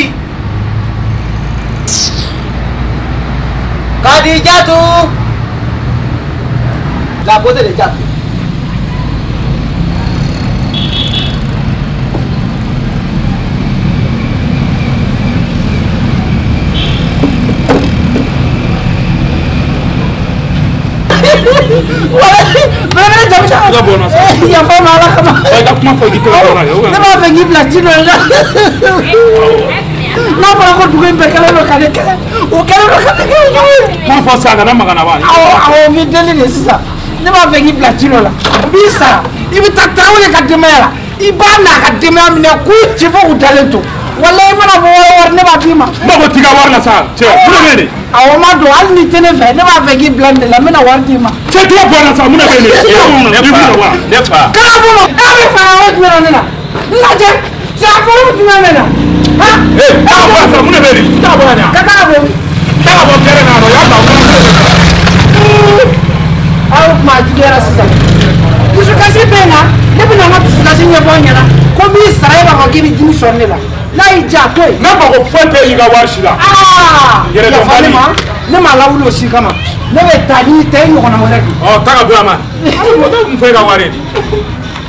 Kadijatu la beauté de Diatou. Yafa ma Ala kama. Ne b'a fɛ k'i bila ji dɔ la. N'a fɔra ko dugu in bɛɛ kɛlen don ka ne kɛlɛ, o kɛlen don ka ne kɛ jugu ye. Kuma fɔ sisan kana maga n na wa. Awɔ awɔ n b'i deli de sisan. Ne b'a fɛ k'i bila ji dɔ la. N b'i sara. I bɛ taa Tarawele ka denbaya la. I b'a n'a ka denbaya minɛ k'u ci fo k'u dalen to. Walayi i mana fɔ wari wari ne b'a d'i ma. N mako t'i ka wari la sa cɛ mun de bɛ yen de. Awɔ n ma don hali n'i tɛ ne fɛ ne b'a fɛ k'i bila nin de la n bɛna wari d'i ma. Cɛ tɛgɛ bɔ n na sa mun de bɛ yen de. Ne fa. Kana fɔ ma e bɛ fa yɔrɔ jumɛn na ne la n lajɛ sira fɔlɔ jumɛn bɛ na. Ee taa ka bɔ yan sa mun de bɛ yen de. Taa ka bɔ yan de. Ka taa ka bɔ. Taa ka bɔ kɛnɛ kan y'a bila Aw kuma juguyara sisan. Dusukasi bɛ n na ne bɛna n ka dusukasi ɲɛfɔ aw ɲɛna ko n b'i sara e b'a fɔ k'i bɛ dimi sɔrɔ ne la. N'a y'i diya a to yen. Ne mako foyi tɛ i ka wari si la. Aa yafa ne ma ne m'a lawuli o si kama ne bɛ taa n'i tɛ i ɲɔgɔnna wɛrɛ don. Ɔ taa ka bɔ yan ma. Ne kun fɔ e ka wari ye.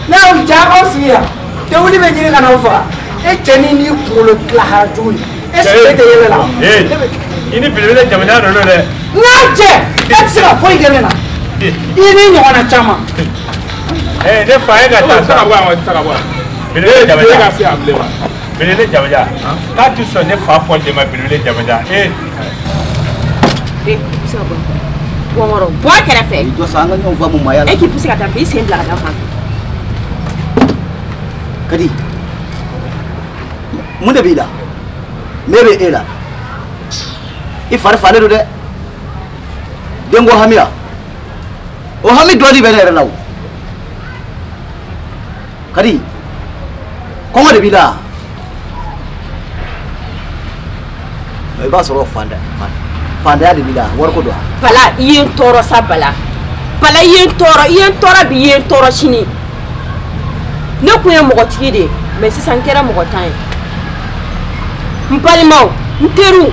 Ne y'aw ja aw sigi yan tewuli bɛ ɲini ka n'aw faga e cɛ ni n'i kunkolo lahara jugu ye e sigilen tɛ yɛlɛ la. I ni belebele jamana dɔ don dɛ. N k'a cɛ e tɛ se ka foyi kɛ ne la i ni ɲɔgɔnna caman. Ne fa ye ka taa sa. Taa ka bɔ yan taa ka bɔ yan. Belebele jamana. E ka se yan bilen wa. Belebele jamana. K'a ti sɔn ne fa fɔli de ma belebele jamana. Wɔrɔ bɔ a kɛrɛfɛ. I jɔ sa an ka ɲɔgɔn faamu maaya la. E k'i poussé ka taa fɛ i sen bila ka taa fan fɛ. Kadi mun de b'i la ne bɛ e la i fari falen don dɛ denko hami ya o hami dɔɔni bɛ ne yɛrɛ la o Kadi kɔngɔ de b'i la i b'a sɔrɔ fantanya de b'i la wariko don wa. Bala i ye n tɔɔrɔ sa Bala Bala i ye n tɔɔrɔ i ye n tɔɔrɔ bi i ye n tɔɔrɔ sini ne kun ye mɔgɔtigi de ye mais sisan n kɛra mɔgɔ tan ye n balimaw n teriw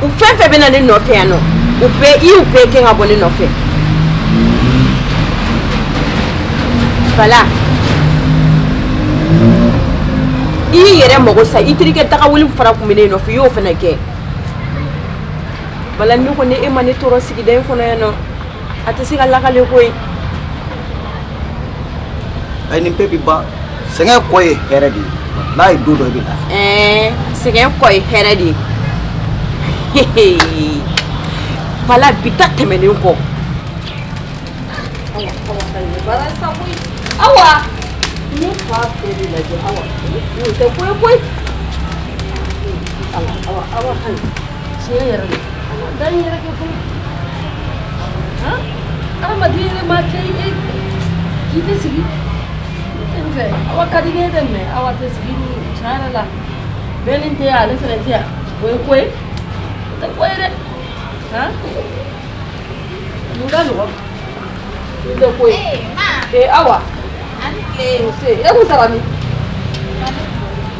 u fɛn fɛn bɛ na ne nɔfɛ yan nɔ u bɛɛ i y'u bɛɛ gɛn ka bɔ ne nɔfɛ Bala i y'i yɛrɛ mago sa i terikɛ dagawuli fana kun bɛ ne nɔfɛ i y'o fana kɛ Bala ne ko ni e ma ne tɔɔrɔ sigida in kɔnɔ yan nɔ a tɛ se ka lakale koyi. Ayi nin bɛɛ bi ban sɛgɛn kɔ ye hɛrɛ de ye n'a ye don dɔ i bɛ lafiya. Ɛɛ sɛgɛn kɔ ye hɛrɛ de ye Bala bi ta tɛmɛnen kɔ. Awa ne fa bɛɛ de lajɛ awa o tɛ ko ye koyi awa awa awa ayi tiɲɛ yɛrɛ la awa dan yɛrɛ kɛ koyi han adamaden yɛrɛ ma kɛ e k'i tɛ sigi ne fɛ awa ka di ne ye dɛ mɛ awa tɛ sigi tiɲɛ yɛrɛ la bɛɛ ni tɛ yan ale fɛnɛ tɛ yan o ye ko ye o tɛ ko ye dɛ. Han? Mun ka nɔgɔn? N tɛ ko ye. Ee Awa. Ani tile. Nse, e kun taara min?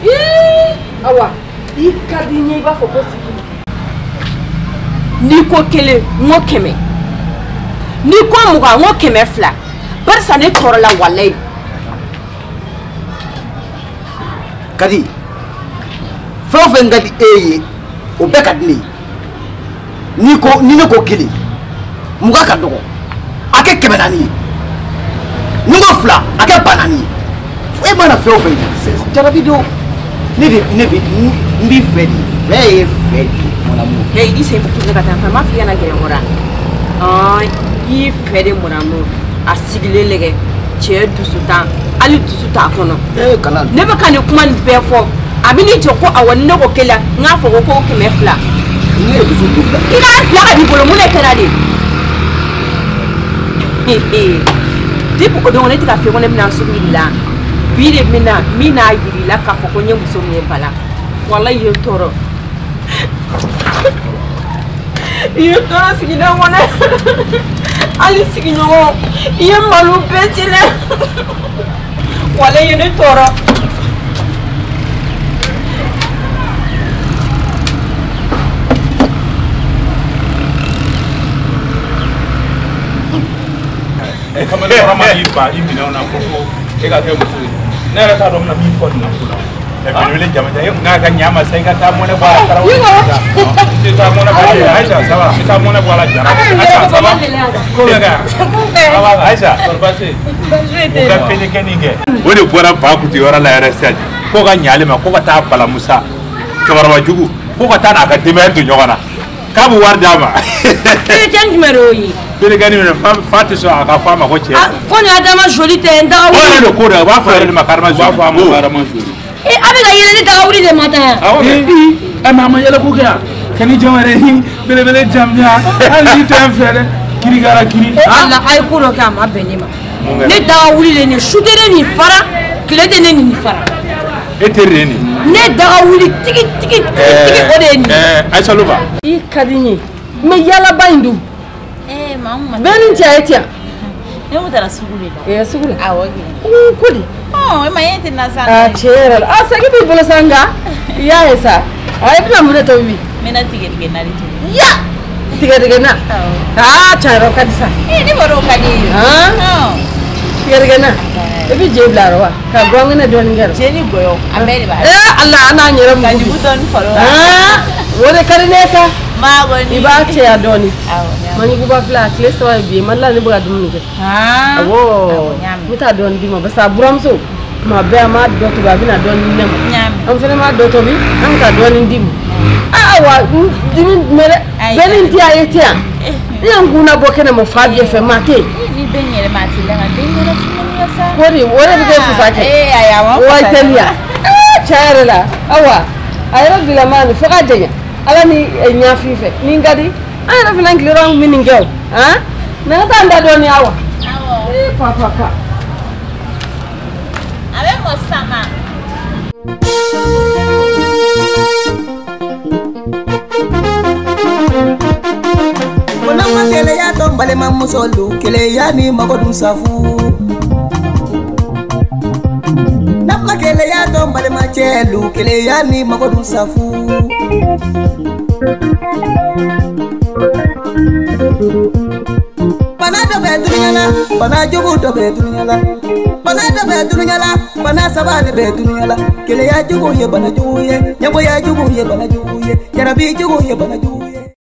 Ii Awa, i ka di n ye i b'a fɔ ko sigi. N'i ko 1, n ko 100. N'i ko 20, n ko 200. Barisa ne tɔɔrɔla walayi. Kadi, fɛn o fɛn ka di e ye, o bɛɛ ka di ne ye. N'i ko ni ne ko 1, 20 ka dɔgɔ, a kɛ 400 ye. Ni n ko 2, a kɛ 4000 ye. E mana fɛn o fɛn ye, jarabi don. Ne de ne bɛ n b'i fɛ de, fɛ ye fɛ de mon amour. Hey, i sen tugu ka taa n fɛ, n m'a f'i kana gɛrɛ n kɔrɔ wa? I y'i fɛ de mon amour. A sigilen lajɛ, cɛ dusu tan, hali dusu t'a kɔnɔ. Ee kana. Ne bɛ ka nin kuma nin bɛɛ fɔ, a bɛ n'i jɔ ko awɔ ni ne ko 1, n k'a fɔ ko 200. Ne ye dusu don. I k'a bila ka n'i bolo, mun de kɛra de? Depuis o don ne tɛ ka fɛ ko ne bɛna sugu de la. Bi de bɛna min n'a yir'i la k'a fɔ ko n ye muso min ye Bala. Walayi i ye n tɔɔrɔ. I ye n tɔɔrɔ sigida kɔnɔ. Hali sigiɲɔgɔn, i ye malo bɛɛ ci ne. Walayi i ye ne tɔɔrɔ. Kamalen kɔrɔ ma y'i ban i minɛnw na ko e ka kɛ muso ye. Ne yɛrɛ t'a dɔn n bɛna min fɔ nin na ko la. Belebele jamajan e kun kan ka ɲa ma sa i ka taa mɔnɛ bɔ a la tarawele. I taa mɔnɛ bɔ a la Ayisa ça va? I taa mɔnɛ bɔ a la jara. Ayisa ça va? Ko bɛ kɛ? Ayisa kɔri baasi tɛ yen? U ka pelekɛnin kɛ. O de bɔra ba kutiyɔrɔ la yɛrɛ sisan ko ka ɲa ale ma ko ka taa Balamusa cɛkɔrɔba jugu ko ka taa n'a ka denbaya don ɲɔgɔn na k'a bɛ wari d'a ma. Pelekɛnin jumɛn de y'o ye? Pelekɛnin minɛ fa tɛ sɔn a ka fɔ a ma ko cɛ. Ko nin Adama joli tɛ n daga wuli. O yɛrɛ de ko dɛ u b'a fɔ yɛrɛ de ma k'Adama joli. U b'a fɔ a ma ko Adama joli. Ee a bɛ ka yɛlɛ ne daga wuli de ma tan yan. Awɔ kɛ. Ɛ mais a ma yɛlɛ ko kɛ yan. Kani jɔn yɛrɛ belebele jamujan hali n'i tɛ n fɛ dɛ kirikara kiri. Ala a ye ko dɔ kɛ a ma bɛn ne ma. Ne daga wuli de nin su tɛ ne nin fara tile tɛ ne nin fara. E teri de ye nin ye. Ne daga wuli tigi tigi tigi tigi o de ye nin ye. Ayisa Loba. I ka di n ye mais yalaba in dun. Ee maa mun ma. Bɛɛ ni cɛ ye ten. Ne kun taara sugu de la. Ee sugu la. Awɔ kɛ. Uu ko di. Ɔn e ma e tɛ na sa. Aa tiɲɛ yɛrɛ la a segi b'i bolo sa nka i y'a ye sa a i bɛna mun de tobi bi. N bɛna tigɛdɛgɛ na de tobi. Ya tigɛdɛgɛ na. Awɔ. Aa tiɲɛ yɛrɛ o ka di sa. Ee ne b'a dɔn o ka di e ye. Han. Tigɛdɛgɛ na. I bɛ je bila a rɔ wa ka gɔngɛnɛ dɔɔni kɛ. Je ni gɔyɔ a bɛɛ de b'a la. Ee Ala an n'an yɛrɛ mugu. Ka jugu dɔɔni fara o kan. Han o de ka di ne ye sa. Maa kɔni. I b'a cɛya dɔɔni. Awɔ. Maɲuguba filɛ a tile 3 ye bi ye Mali la ne bɛ ka dumuni kɛ. Awɔ. N bɛ taa dɔɔni d'i ma parce que a buramuso tuma bɛɛ a m'a dɔ tobi a bɛna dɔɔni di ne ma. An fana m'a dɔ tobi an bɛ taa dɔɔni d'i ma. Aa wa dimi mɛ dɛ bɛɛ ni n diya ye tɛ yan. Ne ye n kun labɔ kɛnɛ ma fa bɛɛ fɛ maa tɛ yen. Ni bɛɛ n yɛrɛ ma a tɛ la nka bɛɛ n yɛrɛ fununi la sa. O de bɛ kɛ fusa kɛ. Ee ayi a ma wa fusa. teliya. Ee tiɲɛ yɛrɛ la awa a yɛrɛ bilama nin fo ka janya ala ni ɲafin fɛ ni n ka di an yɛrɛ fana tilela an kun bɛ nin kɛ o han na ka taa n da dɔɔni awa. Awɔ. Ee pa pa pa. A bɛ mɔ sisan ma. Munama keleya dɔn balimamusolu keleya ni mago dun safu. Nama keleya dɔn balimacɛlu keleya ni mago dun safu. Bana dɔ bɛ dunuya la, bana jugu dɔ bɛ dunuya la. Bana dɔ bɛ dunuya la, bana saba de bɛ dunuya la. Keleya jugu ye bana jugu ye, ɲɛgoya jugu ye bana jugu ye, jarabi jugu ye bana jugu ye.